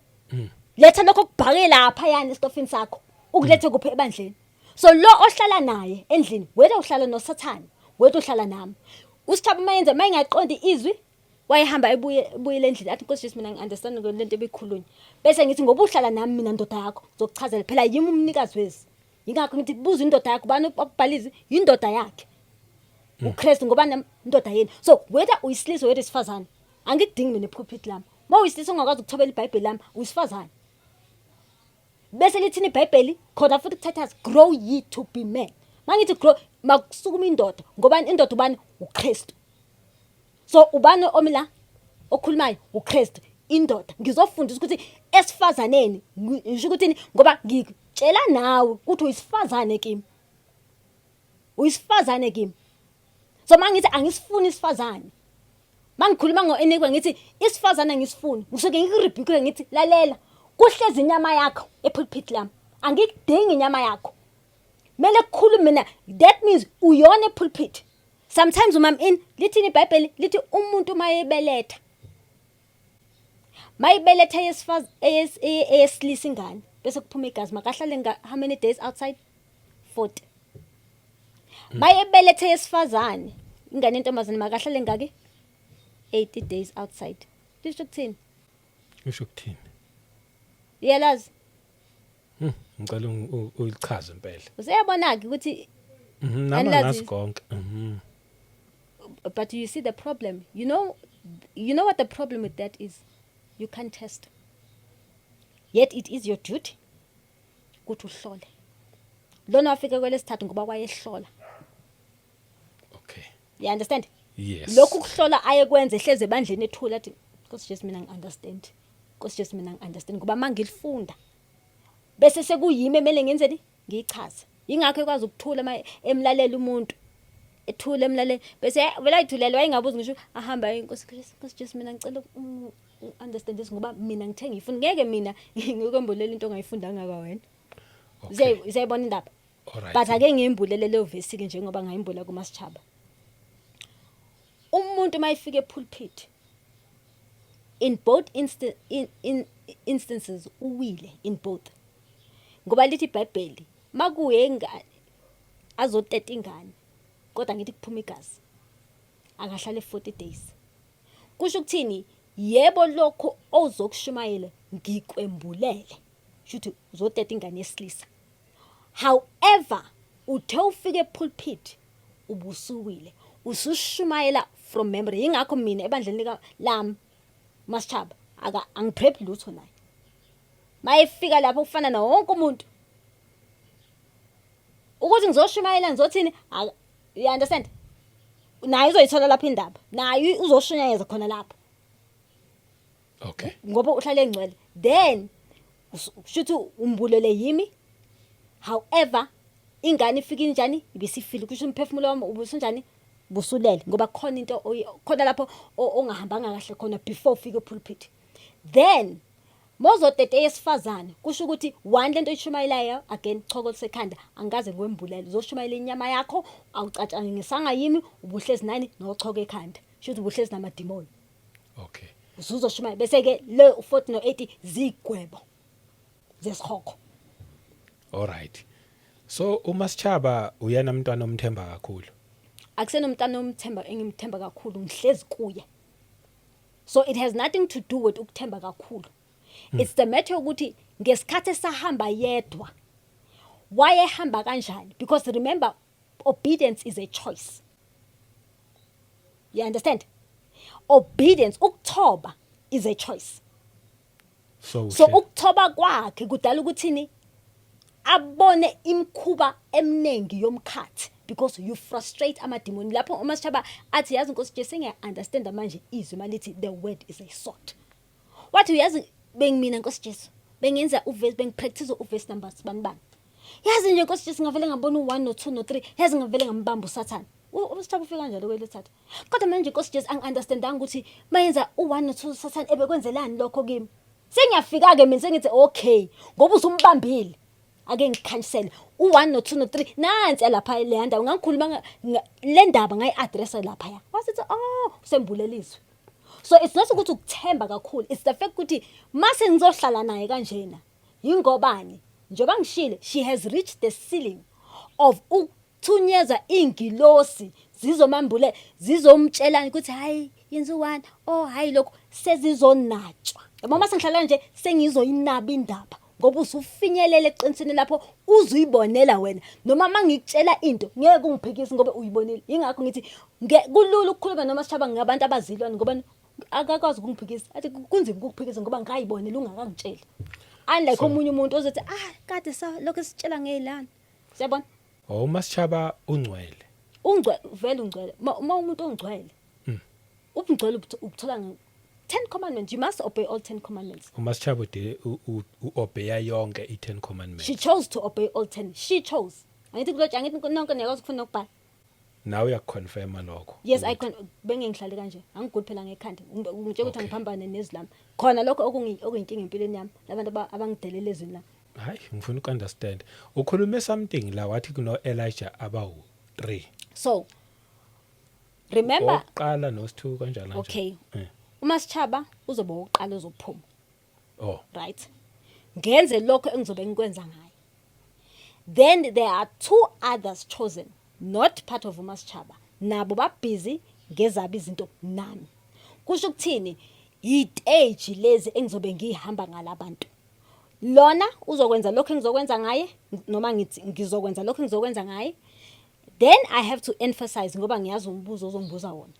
Letha lokho kubhake lapha yani esitofini sakho, ukulethe kuphi? Ebandleni. So lo ohlala naye endlini, whether uhlala noSathane, whether uhlala nami, usithaba mayenze mayingaqondi izwi, wayehamba ebuye ebuyele endlini, athi, "Nkosi Jesu, mina ngi-understand lento ebikhulunywa." Bese ngithi, ngoba uhlala nami mina, ndoda yakho, ngizokuchazela phela, yimi umnikazi wezi. Yingakho ngithi buza indoda yakho. Bani obhalizi? Indoda yakhe uKristu, ngoba indoda yeni. So whether uyisilisa, whether isifazane, angikudingi mina epulpit lami. Uma uyisilisa ungakwazi ukuthobela iBhayibheli lami, uyisifazane. Bese lithini iBhayibheli khona futhi kuTitus? "Grow ye to be men." Mangithi grow, makusukuma indoda, ngoba indoda ubani? UKristu. So ubani omi la okhulumayo? UKristu, indoda. Ngizofundisa ukuthi esifazaneni ngisho ukuthi ngoba ngitshela nawe ukuthi uyisifazane kimi, uyisifazane kimi. So mangithi angisifuni isifazane, mangikhuluma ngo-enigma, ngithi isifazane angisifuni, ngisuke ngikurebuke, ngithi lalela, kuhlezi inyama yakho epulpit lami, angikudingi inyama yakho, kumele kukhulume mina. That means uyona epulpit. Sometimes uma in lithini iBhayibheli? Lithi umuntu mayebeletha, mayibeletha eyesilisa ingane, bese kuphuma igazi, makahlale nga how many days outside? 40. Mayebelethe yesifazane ingane yentombazane, makahlale ngaki? 80 days outside. Lisho ukuthini? Usho ukuthini? Iyalazi. Ngicela ulichaze impela. Useyabona ke ukuthi Nami Anilazi? Angazi konke. But you see the problem. You know what the problem with that is? You can't test. Yet it is your duty ukuthi uhlole. Lona wafika kwelesithathu ngoba wayehlola. You understand? Yes. Lokhu kuhlola ayekwenza, ehleze ebandleni, ethula, athi, "Nkosi Jesu, mina ngi-understand. Nkosi Jesu, mina ngi-understand," ngoba mangilifunda bese sekuyimi emele ngenzeni? Ngiyichaze. Ingakho ekwazi ukuthula ma emlalela umuntu, ethule emlalela, bese vele ayithulele, wayengabuzi ngisho, ahamba, "Inkosi Jesu, Nkosi Jesu, mina ngicela understand this, ngoba mina ngithe ngiyifuna, ngeke mina ngikwembulela into ongayifundanga kwawena." Usayibona indaba? Alright. But ake ngiyimbulele leyo vesi ke, njengoba ngayimbula kuMasechaba. Umuntu mayifika epulpit, in both in instances uwile in both, ngoba lithi iBhayibheli makuye ingane azoteta ingane, kodwa ngithi kuphuma igazi, akahlale 40 days. Kusho ukuthini? Yebo, lokho ozokushumayela ngikwembulele, shuthi uzoteta ingane yesilisa. However, uthe ufike epulpit, ubusuwile, usushumayela from memory. Ingakho mina ebandleni lika lami, Masechaba aka angiprep lutho naye. Mayefika lapho kufana na wonke umuntu ukuthi ngizoshumayela ngizothini. You understand? Naye uzoyithola lapha indaba, naye uzoshunyayeza khona lapho ngoba uhlale engcwele. Then kushuthi umbulele yimi. However, ingane ifika injani? Ibisifile. Kusho umphefumulo wami ubusunjani? Busulele, ngoba khona into khona lapho ongahambanga kahle khona before ufike epulpit. Then mozotete yesifazane, kusho ukuthi one, lento oyishumayelayo again, choko sekhanda, angikaze ngikwembulele. Uzoshumayela inyama yakho, awucatshangisanga yimi, ubuhlezi nani? Nochoko ekhanda. Shuthi ubuhlezi namadimoni. Usuzoshumayela, bese ke le 40 no 80 zigwebo zesikhokho. Alright. So uMasechaba uyena umntwana omthemba kakhulu? Akusenomntana omthemba, engimthemba kakhulu, ngihlezi kuye. So it has nothing to do with ukuthemba kakhulu. It's the matter ukuthi ngesikhathi esahamba yedwa, wayehamba kanjani? Because remember, obedience is a choice. You understand? Obedience, ukuthoba, is a choice. So So ukuthoba kwakhe kudala ukuthini? Abone imkhuba eminingi yomkhathi, because you frustrate amadimoni lapho. UMasechaba athi, "Yazi, Nkosi Jesu, ngiya understand manje izwi malithi the word is a sword." Wathi uyazi Bengimina, Nkosi Jesu, bengenza uverse, bengipractice uverse number sibani bani. Yazi nje, Nkosi Jesu, ngavele ngabona u1 no2 no3, yazi ngavele ngambamba uSathane. USithaba ufika kanjalo kwelithatha. Kodwa manje, Nkosi Jesu, angi-understandanga ukuthi mayenza u1 no2 uSathane ebekwenzelani lokho kimi. Sengiyafika ke mina, sengithi okay, ngoba usumbambile, ake ngikhanyisele u1 no2 no3 nansi lapha le ndawo ngangikhuluma le ndaba, ngayi-addressa lapha. Ya, wasithi, "Oh, usembuleliswe." So it's not ukuthi ukuthemba kakhulu, it's the fact ukuthi mase ngizohlala naye kanjena yingobani, njengoba ngishile, she has reached the ceiling of ukuthunyezwa ingilosi zizomambule, zizomtshela ukuthi hayi, yenza u1, oh hayi, lokho sezizonatshwa, yabo. Mase ngihlala nje sengizoyinaba indaba ngoba usufinyelele eqinisweni lapho uzuyibonela wena, noma mangikutshela into ngeke ungiphikise ngoba uyibonile. Ingakho ngithi kulula ukukhuluma noma sithaba ngabantu abazilwane, ngoba akakwazi ukungiphikisa, athi kunzima ukukuphikisa ngoba ngayibonela ungakangitsheli, unlike omunye umuntu ozothi, "Ah, kade sa lokho sitshela ngeyilana." Siyabona. Oh, uMasechaba ungcwele. Ungcwele, vele ungcwele. Uma umuntu ongcwele, ubungcwele ubuthola nge 10 commandments. You must obey all 10 commandments. UMasechaba de uobeya yonke i10 commandments. She chose to obey all 10. She chose. Angithi kulotsha, angithi nonke niyakwazi ukufunda nokubhala? Nawe uyakuconfirma lokho? Yes, I can. Bengengihlale kanje, angiguli phela ngekhanda. Ngitshela ukuthi angiphambane nezwi lami khona, lokho okuyinkinga empilweni yami, labantu abangidelela ezwini lami. Hayi, ngifuna ukunderstand. Ukhulume something la, wathi kuno Elijah abawu 3. So remember, Oqala no2 kanjalo kanjalo. Okay. UMasechaba uzoba uqala, uzophuma. Oh. Right, ngenze lokho engizobe ngikwenza ngaye. Then there are two others chosen, not part of uMasechaba, nabo babhizi ngezabo izinto nami. Kusho ukuthini? Yiteji lezi engizobe ngihamba ngalabantu. Lona uzokwenza lokho engizokwenza ngaye, noma ngithi ngizokwenza lokho engizokwenza ngaye. Then I have to emphasize, ngoba ngiyazi umbuzo ozongibuza wona.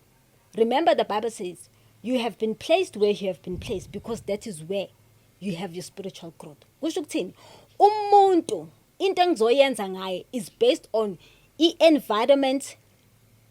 Remember, the Bible says you have been placed where you have been placed because that is where you have your spiritual growth. Kusho ukuthini? Umuntu, into engizoyenza ngaye is based on i-environment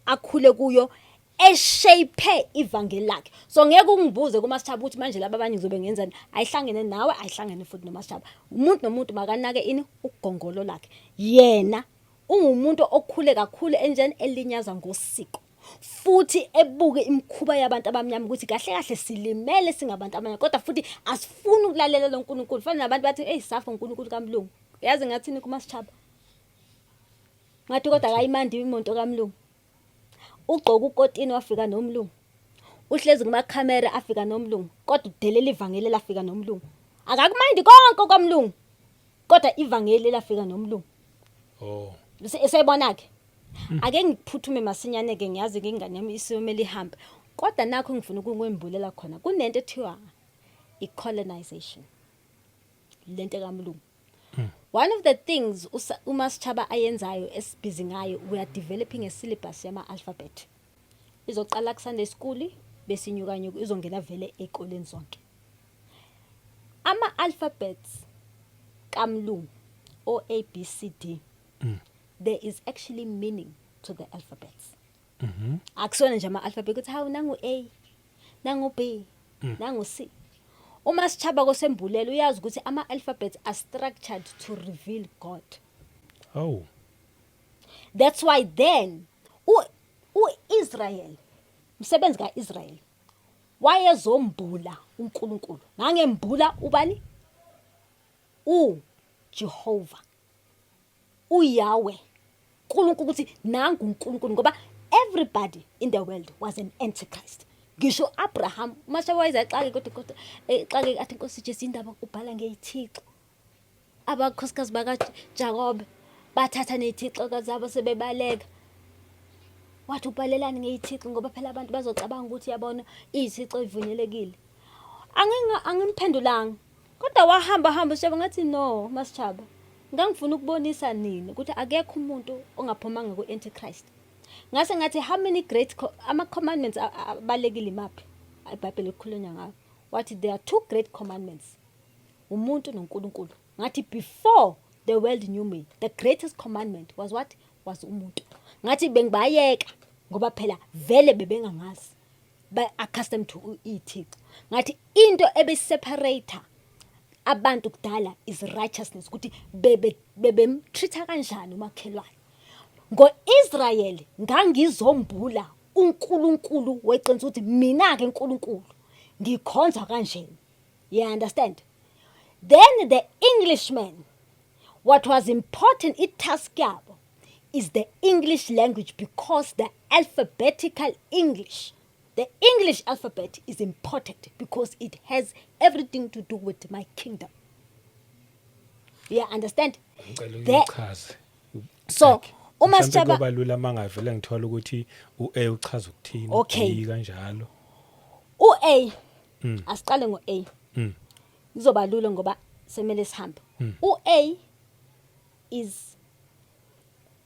akhule kuyo eshape ivangeli lakhe. So ngeke ungibuze kuMasechaba ukuthi manje laba abanye ngizobe ngenzani. Ayihlangene nawe, ayihlangene futhi noMasechaba. Umuntu nomuntu makanake ini? Ugongolo lakhe. Yena ungumuntu okhule kakhulu enjeni elinyazwa ngosiko, futhi ebuke imikhuba yabantu abamnyama ukuthi kahle kahle silimele singabantu abamnyama, kodwa futhi asifuni ukulalela lo nkulunkulu. Fana nabantu bathi, "Hey, safa uNkulunkulu kamlungu." Yazi ngathini kuMasechaba? Ngathi, "Kodwa akayimandi imoto kamlungu, ugqoka ukotini wafika nomlungu, uhlezi kumakhamera afika nomlungu, kodwa udelela ivangeli lafika nomlungu. Akakumandi konke kwamlungu, kodwa ivangeli lafika nomlungu." Oh. Esayibona ke, ake ngiphuthume masinyane ke, ngiyazi ke ingane yami isiyomela ihambe, kodwa nakho ngifuna ukukwembulela khona. Kunento ethiwa i-colonization, lento kamlungu. One of the things uMasechaba ayenzayo, esibhizi ngayo, we are developing a syllabus yama-alphabet. Izoqala ku-Sunday school, bese inyuka nyuka, izongena vele ey'koleni zonke. Ama-alphabets kamlungu, o A B C D, there is actually meaning to the alphabets. Akusona nje ama-alphabet ukuthi hawu, nangu A, nangu B, nangu C. Uma sithaba kosembulela, uyazi ukuthi ama-alphabets are structured to reveal God. Oh. That's why then uIsrael, umsebenzi kaIsrael wayezombula uNkulunkulu. Ngangembula ubani? UJehova, uYahweh, uNkulunkulu, ukuthi nangu uNkulunkulu, ngoba everybody in the world was an antichrist, ngisho Abraham. Masha wayezexake, kodwa exake athi, "Inkosi Jesu, indaba ubhala ngeyithixo." Abakhosikazi bakaJakobe bathatha nezithixo zabo sebebaleka. Wathi, "Ubhalelani ngeyithixo? Ngoba phela abantu bazocabanga ukuthi, yabona, izithixo ivunyelekile." Angimphendulanga, kodwa wahamba hamba sishaba. Ngathi, "No, Masechaba, ngangifuna ukubonisa nini ukuthi akekho umuntu ongaphumanga ku-antichrist." Ngase ngathi, "How many great ama-commandments abalekile imaphi iBhayibheli elikhulunywa ngayo?" Wathi, "There are two great commandments, umuntu noNkulunkulu." Ngathi, "Before the world knew me, the greatest commandment was what? Was umuntu." Ngathi, "Bengibayeka ngoba phela vele bebengangazi, ba accustomed to ithixo." Ngathi, "Into ebeseparate Abantu kudala is righteousness, ukuthi bebe bebemtreat kanjani umakhelwane. NgoIsrael ngangizombula uNkulunkulu weqiniso, ukuthi mina ke uNkulunkulu ngikhonza kanjeni. You understand? Then the Englishman, what was important, i-task yabo is the English language, because the alphabetical English, the English alphabet is important because it has everything to do with my kingdom. You understand? Ngicela uyichaze. So, uma Mhlawumbe sitshaba kuyoba lula mangavele ngithola ukuthi u-A uchaza ukuthini, B kanjalo. U-A, asiqale ngo-A. Kuzoba lula ngoba semele sihambe. U-A is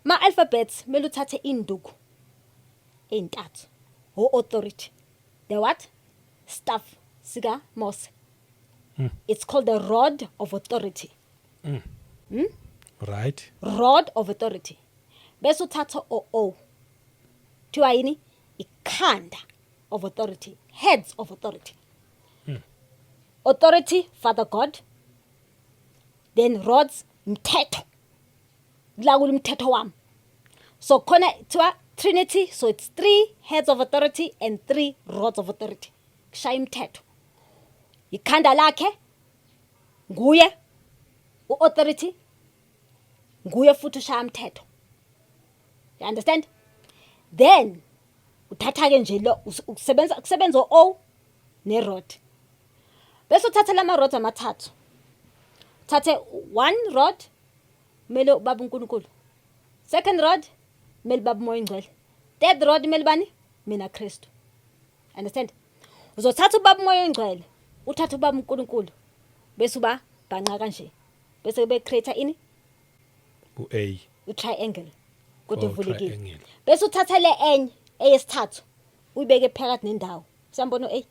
ma alphabets, mele uthathe induku ezintathu o authority. The what? Staff sika Mose. It's called the rod of authority. Rod of authority. Bese uthatha o O. Thiwa yini? Ikhanda of authority, heads of authority. Authority, Father God. Then rods, mthetho. Kulawula umthetho wami. So khona thiwa Trinity, so it's three heads of authority and three rods of authority. Kushaya imithetho. Ikhanda lakhe nguye uauthority, nguye futhi ushaya umthetho. You understand? Then uthatha ke nje lo ukusebenza, kusebenza o ne rod. Bese uthatha lama rods amathathu. Uthathe one rod, mele ubaba uNkulunkulu. Second rod mele baba uMoya oNgcwele. Third rod mele bani? Mina Kristu. Understand? Uzothatha ubaba uMoya oNgcwele, uthatha ubaba uNkulunkulu, bese uba bhanqa kanje. Bese be create ini? U-A. U-triangle. Kodwa Oh, ivulekile. triangle. Bese uthatha le enye eyesithathu, uyibeke phakathi nendawo. Siyambona u-A?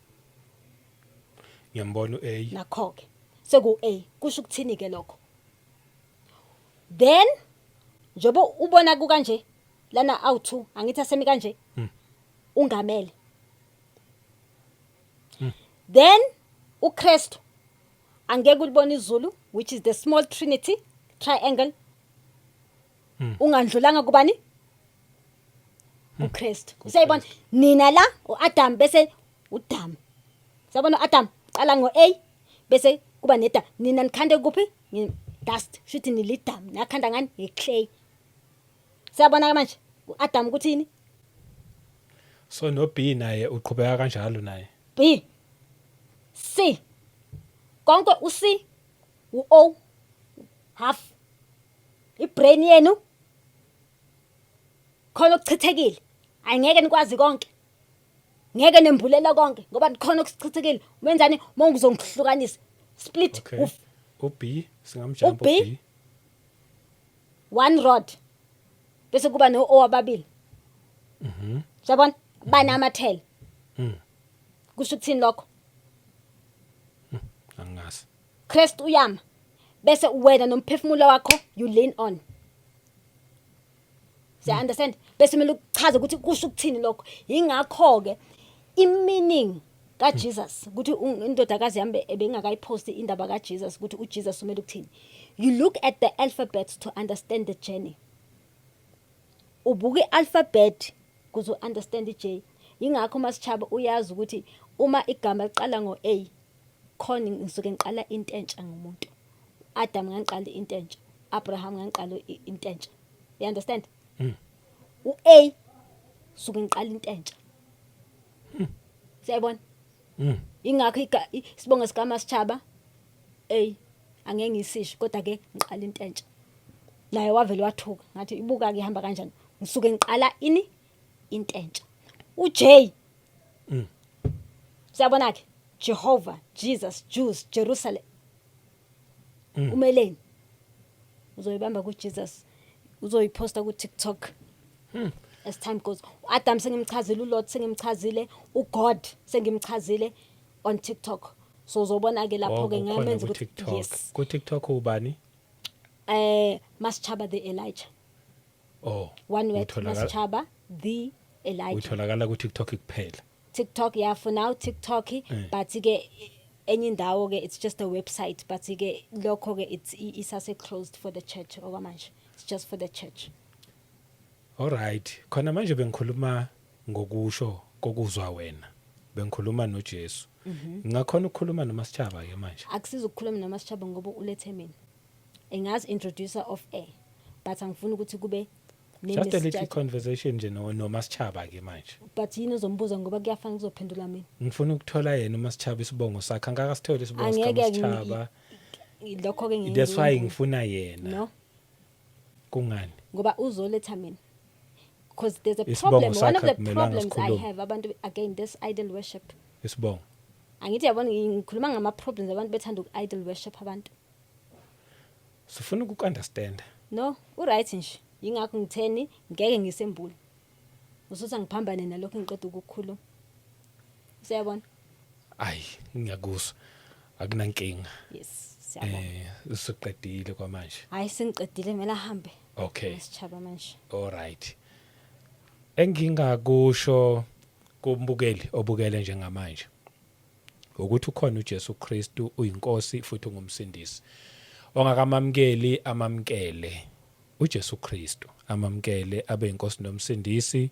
Ngiyambona u-A. Nakho ke. Seku A. Kusho ukuthini ke lokho? Then njobo ubona kukanje lana awu2, angithi asemi kanje. Ungamele. Then uKristu angeke ulibone izulu, which is the small trinity triangle. Ungandlulanga kubani? uKristu. Usayibona nina la uAdam, bese uDam. Siyabona uAdam qala ngoA, bese kuba neda. Nina nikhande kuphi? Nge dust, shuthi nilidam. Nakhanda ngani? Ngeclay. Siyabona ke manje uAdam ukuthi yini? So no B naye uqhubeka kanjalo naye. B, C, konke uC, uO, half ibrain yenu khona okuchithekile. Ayingeke nikwazi konke, ngeke nembulela konke ngoba khona okuchithekile. Wenzani uma ngizongihlukanisa, split? U-B singamjump. U-B? U-B. One rod, bese kuba no O ababili. Siyabona banamathele. Kusho ukuthini lokho? Angazi. Christ uyama, bese wena nomphefumulo wakho you lean on. Siya understand? Bese kumele ukuchaze ukuthi kusho ukuthini lokho. Ingakho ke i-meaning kaJesus, ukuthi indodakazi yami ebengakayiposti indaba kaJesus, ukuthi uJesus umele ukuthini. You look at the alphabet to understand the journey. Ubuka i-alphabet kuze understand i-J. Ingakho masitshaba uyazi ukuthi uma igama liqala ngo-A, khona ngisuke ngiqala into entsha ngomuntu. Adam ngangiqala into entsha, Abraham ngangiqala into entsha. You understand? U-A suke ngiqala into entsha. Siyayibona? Ingakho isibongo sikaMasitshaba A angeke ngisisho, kodwa ke ngiqala into entsha. Naye wavele wathuka, ngathi ibuka ke ihamba kanjani. Ngisuke ngiqala ini? Into entsha. uJ. Siyabona ke, Jehovah, Jesus, Jews, Jerusalem. Umeleni? Uzoyibamba kuJesus. Uzoyiposta ku TikTok. As time goes. Adam sengimchazile, uLord sengimchazile, uGod sengimchazile on TikTok. So uzobona ke lapho ke Oh, kukhona ngamenza ukuthi ku-TikTok. Yes. Ku-TikTok ubani? Masichaba the Elijah. Oh. One word. Masichaba the Elijah. Utholakala ku-TikTok kuphela. TikTok, yeah, for now TikTok, but ke Enye indawo ke, it's just a website, but ke lokho ke it's isase closed for the church okwamanje. It's just for the church. Alright, khona manje bengikhuluma ngokusho kokuzwa wena. Bengikhuluma noJesu. Ngingakhona ukukhuluma noMasitshaba ke manje? Akusiza ukukhuluma noMasitshaba ngoba ulethe mina. Engazi introducer off air, but angifuni ukuthi kube Just a little conversation nje no noMasitshaba ke manje. But yini ozombuza? Ngoba kuyafana, kuzophendula mina. Ngifuna ukuthola yena uMasitshaba isibongo sakhe. Angakasitholi isibongo Angeke. sikaMasitshaba. Lokho ke That's why ngifuna yena. No. Kungani? Ngoba uzoletha mina because there's a Isibongo problem, one of sakhe the akumelanga problems I sikhulume. have, abantu, again, this idol worship. Isibongo. Angithi yabona, ngikhuluma ngama problems, abantu bethanda uku-idol worship abantu. Sifuna uku-understand. No, uright nje, yingakho ngitheni ngeke ngisembule, usuthi angiphambane nalokho engiqeda ukukhuluma, usiyabona? Ayi, ngiyakuzwa. Akunankinga. Yes, siyabonga. Usuqedile kwamanje? Hayi, sengiqedile, kumele ahambe. Sitshaba manje. Alright. Engingakusho kumbukeli obukele njengamanje ukuthi ukhona uJesu Kristu, uyinkosi futhi ungumsindisi. Ongakamamkeli amamkele uJesu Kristu, amamkele abe inkosi nomsindisi.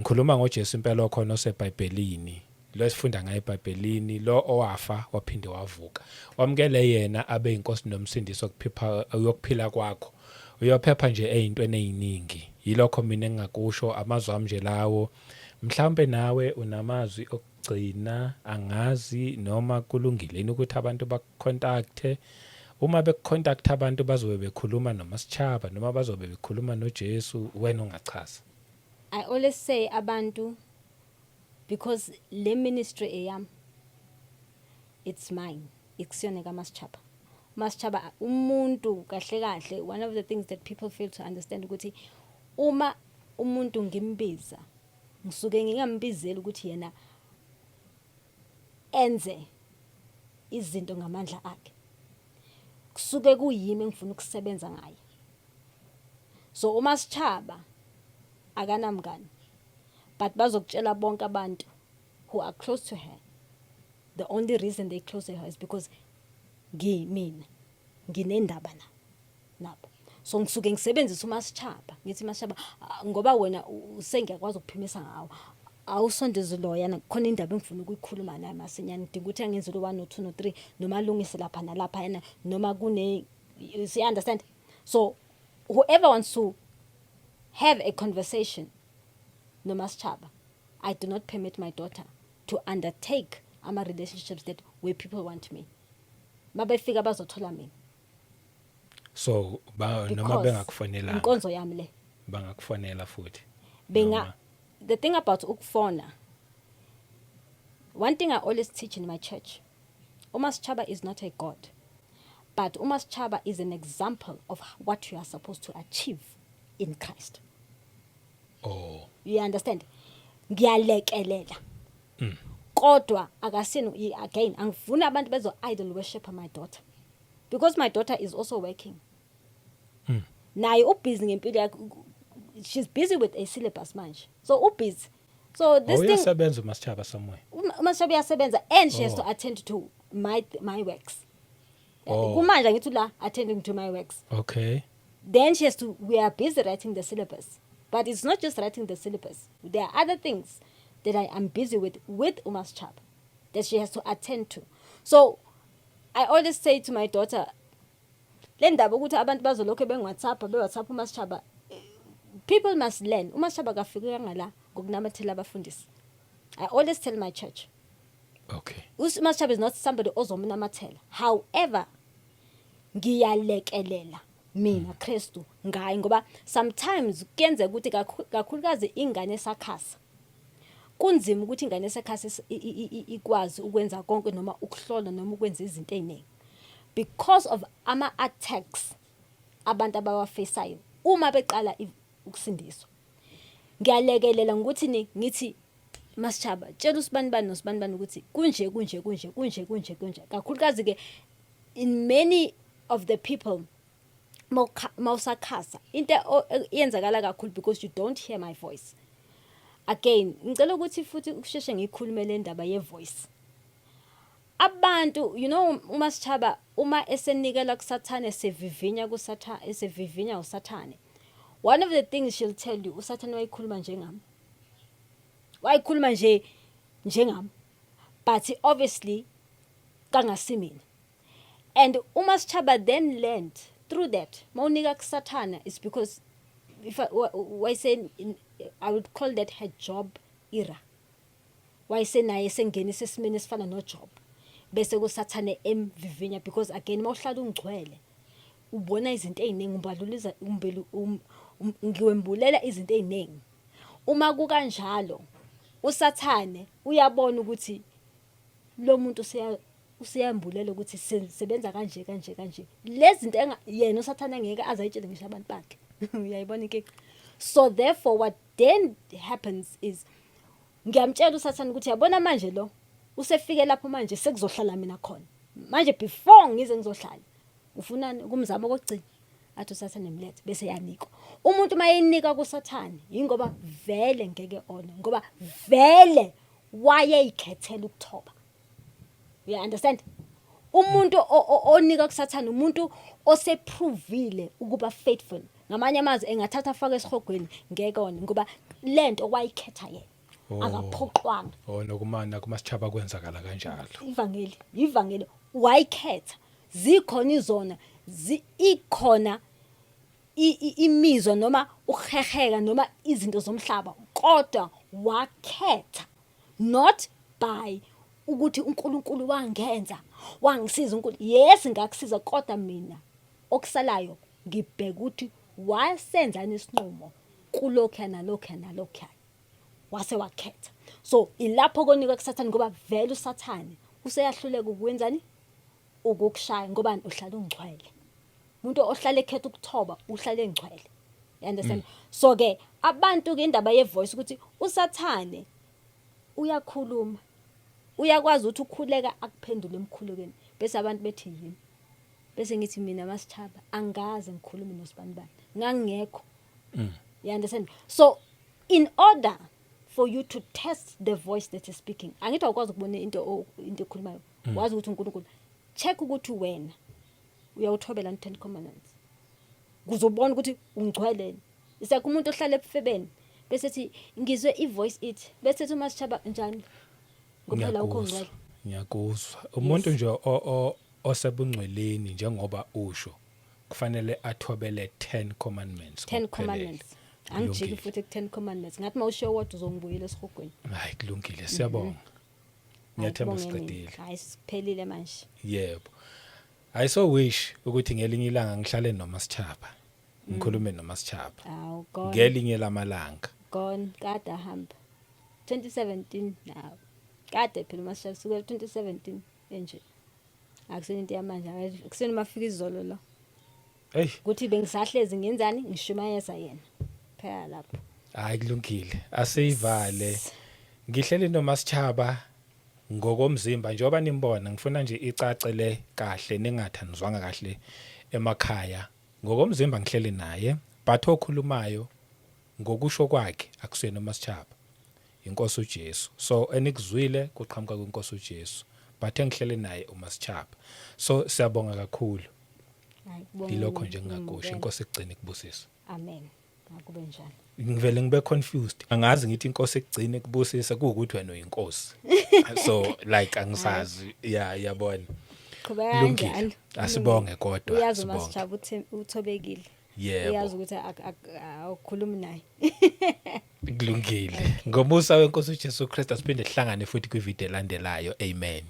Ngikhuluma ngoJesu impela okhona oseBhayibhelini, lo esifunda ngaye eBhayibhelini, lo owafa waphinde wavuka. Wamkele yena abe inkosi nomsindisi okuphipha yokuphila kwakho. Uyophepha nje ezintweni eziningi. Yilokho mina engingakusho, amazwi ami nje lawo. Mhlawumbe nawe unamazwi okugcina, angazi noma kulungile yini ukuthi abantu bakucontacte. Uma bekucontact abantu bazobe bekhuluma noMasitshaba noma bazobe bekhuluma noJesu, wena ungachaza. I always say abantu, because le ministry eyami, it's mine, ikusiyona kaMasitshaba. UMasitshaba umuntu kahle kahle, one of the things that people fail to understand ukuthi uma umuntu ngimbiza, ngisuke ngingambizeli ukuthi yena enze izinto ngamandla akhe, kusuke kuyimi engifuna ukusebenza ngaye. So uMasitshaba akanamngani, but bazokutshela bonke abantu who are close to her, the only reason they close to her is because ngimina nginendaba na nabo. So ngisuke ngisebenzisa uMasitshaba, ngithi, "Masitshaba, ah, ngoba wena sengiyakwazi ukuphimisa ngawo, awusondeze loyana khona indaba engifuna ukuyikhuluma naye masinyane. Ngidinga ukuthi angenze lo 1 no 2 no 3 noma alungise lapha nalapha yana noma kune." You see, understand? So whoever wants to have a conversation noMasitshaba, I do not permit my daughter to undertake ama relationships that where people want me. Mabefika bazothola mina. So ba noma Because bengakufonelanga? Inkonzo yami le. Bangakufonela futhi? Benga Noma- The thing about ukufona, one thing I always teach in my church, uMasitshaba is not a god, but uMasitshaba is an example of what you are supposed to achieve in Christ. You understand? Ngiyalekelela, kodwa akasini. Again, angifuni abantu bezo idol worship my daughter, because my daughter is also working naye, ubusy ngempilo yakhe. She's busy with a syllabus manje, so ubusy, so this Oh, thing uyasebenza uMasitshaba somewhere? UMasitshaba uyasebenza and she has to attend to my works. Kumanje ngithi la attending to my works. Then she has to, we are busy writing the syllabus, but it's not just writing the syllabus, there are other things that I am busy with uMasitshaba that she has to attend to. So I always say to my daughter, le ndaba ukuthi abantu bazolokhu bengi-WhatsApp, be-WhatsApp uMasitshaba, people must learn uMasitshaba kafike ngala ngokunamathela abafundisi. I always tell my church, uMasitshaba is not somebody ozomnamathela. However, ngiyalekelela mina Kristu ngaye, ngoba sometimes kuyenzeka ukuthi kakhulukazi ingane esakhasa, kunzima ukuthi ingane esakhasa ikwazi ukwenza konke noma ukuhlola noma ukwenza izinto eziningi because of ama attacks abantu abawafaceayo uma beqala ukusindiswa. Ngiyalekelela ngokuthi ni ngithi, "Masitshaba, tshela usibanibani nosibanibani ukuthi kunje, kunje, kunje, kunje, kunje, kunje." Kakhulukazi ke in many of the people, mawusakhasa, into iyenzakala kakhulu because you don't hear my voice. Again, ngicela ukuthi futhi ukusheshe ngikhulume le ndaba ye voice. Abantu, uMasechaba uma esenikela kuSathane, sevivinya kuSathane, esevivinya uSathane, one of the things she'll tell you, uSathane wayikhuluma njengami, wayikhuluma nje njengami, but obviously kangasimina. And uMasechaba then learned through that, mawunika kuSathana is because if I, wayese, I would call that her Job era, wayesenaye sengenisa esimeni esifana noJob, bese kuSathane emvivinya, because again, mawuhlala ungcwele ubona izinto eziningi, umbaluliza umbelu ngiwembulela izinto eziningi. Uma kukanjalo, uSathane uyabona ukuthi lo muntu useyambulela ukuthi sebenza kanje kanje kanje, lezi zinto yena uSathane angeke aze ayitshele ngisho abantu bakhe. Uyayibona inkinga? So therefore, what then happens is ngiyamtshela uSathane ukuthi, yabona manje, lo usefike lapho manje, sekuzohlala mina khona manje. Before ngize ngizohlala, ufunani kumzamo kokugcina? Athi uSathane mlethe, bese yanikwa umuntu. Mayenika kuSathane, ingoba vele ngeke one, ngoba vele wayeyikhethela ukuthoba. You understand? Umuntu onika kuSathane, umuntu oseprovile ukuba faithful. Ngamanye amazwi, engathatha afake esihogweni, ngeke one, ngoba lento wayikhetha yena. Oh. Akaphoqwanga. Oh, nokumana kuMasechaba kwenzakala kanjalo. Ivangeli, ivangeli, wayikhetha. Zikhona izona, ikhona imizwa noma ukuheheka noma izinto zomhlaba, kodwa wakhetha not by ukuthi uNkulunkulu wangenza, wangisiza uNkulunkulu. Yes, ngakusiza, kodwa mina okusalayo ngibheka ukuthi wasenzani isinqumo kulokhu nalokhu nalokhu, wase wakhetha. So ilapho konika kuSathane, ngoba vele uSathane useyahluleka ukwenzani, ukukushaya, ngoba uhlala ungcwele. Umuntu ohlala ekhetha ukuthoba uhlala engcwele, you understand? So ke abantu ke, indaba ye voice, ukuthi uSathane uyakhuluma, uyakwazi ukuthi ukhuleka akuphendule emkhulekweni, bese abantu bethi yimi, bese ngithi mina Masechaba angaze ngikhulume nosibanibani, ngangekho. You understand? So in order for you to test the voice that is speaking, angithi awukwazi ukubona into ekhulumayo, wazi ukuthi uNkulunkulu, check ukuthi wena uyawuthobela 10 commandments, kuzobona ukuthi ungcwele. It's like umuntu ohlala ebufebeni, bese ethi ngizwe ivoice ithi, bese ethi uMasechaba njani, ngoba phela awukho Ngiyakuzwa. ngcwele. Ngiyakuzwa. Umuntu nje osebungcweleni, njengoba usho, kufanele athobele 10 commandments 10 ngokuphelele. commandments. Angijiki Kulungile. futhi ku-10 commandments, ngathi mawushiye wodwa uzongibuyela esihogweni. Hayi, kulungile, siyabonga. Ngiyathemba siqedile. Hayi, siphelile manje. Yebo. I so wish ukuthi ngelinye ilanga ngihlale noMasechaba, ngikhulume noMasechaba. Awu, gone. Ngelinye lamalanga. Gone, kade ahamba 2017 now, kade phela uMasechaba suka 2017 enje, akuseni into yamanje, akuseni mafika izolo lo. Hey. Ukuthi bengisahlezi ngenzani, ngishumayeza yena phela lapho. Hayi, kulungile, asiyivale. Ngihleli noMasechaba ngokomzimba njengoba nimbona. Ngifuna nje icace le kahle, ningathandizwanga kahle emakhaya. Ngokomzimba ngihleli naye, but okhulumayo ngokusho kwakhe akusuyena uMasechaba, inkosi uJesu. So enikuzwile kuqhamuka kwinkosi uJesu, but engihleli naye uMasechaba. So siyabonga kakhulu. Hayi, kubonga Ilokho mina, nje engingakusho. ngimukela. Inkosi ekugcine kubusisa. Amen, akube njalo. Ngivele ngibe confused, angazi ngithi inkosi ekugcine kubusisa kuwukuthi wena uyinkosi, so like angisazi ya, yabona. Qhubeka Kulungile. kanjalo. Asibonge kodwa, Uyazi sibonge. uMasechaba uthobekile. Yebo. Uyazi ukuthi awukhulumi naye. Kulungile. Ngomusa wenkosi uJesu Kristu, asiphinde sihlangane futhi kwivideo elandelayo. Amen.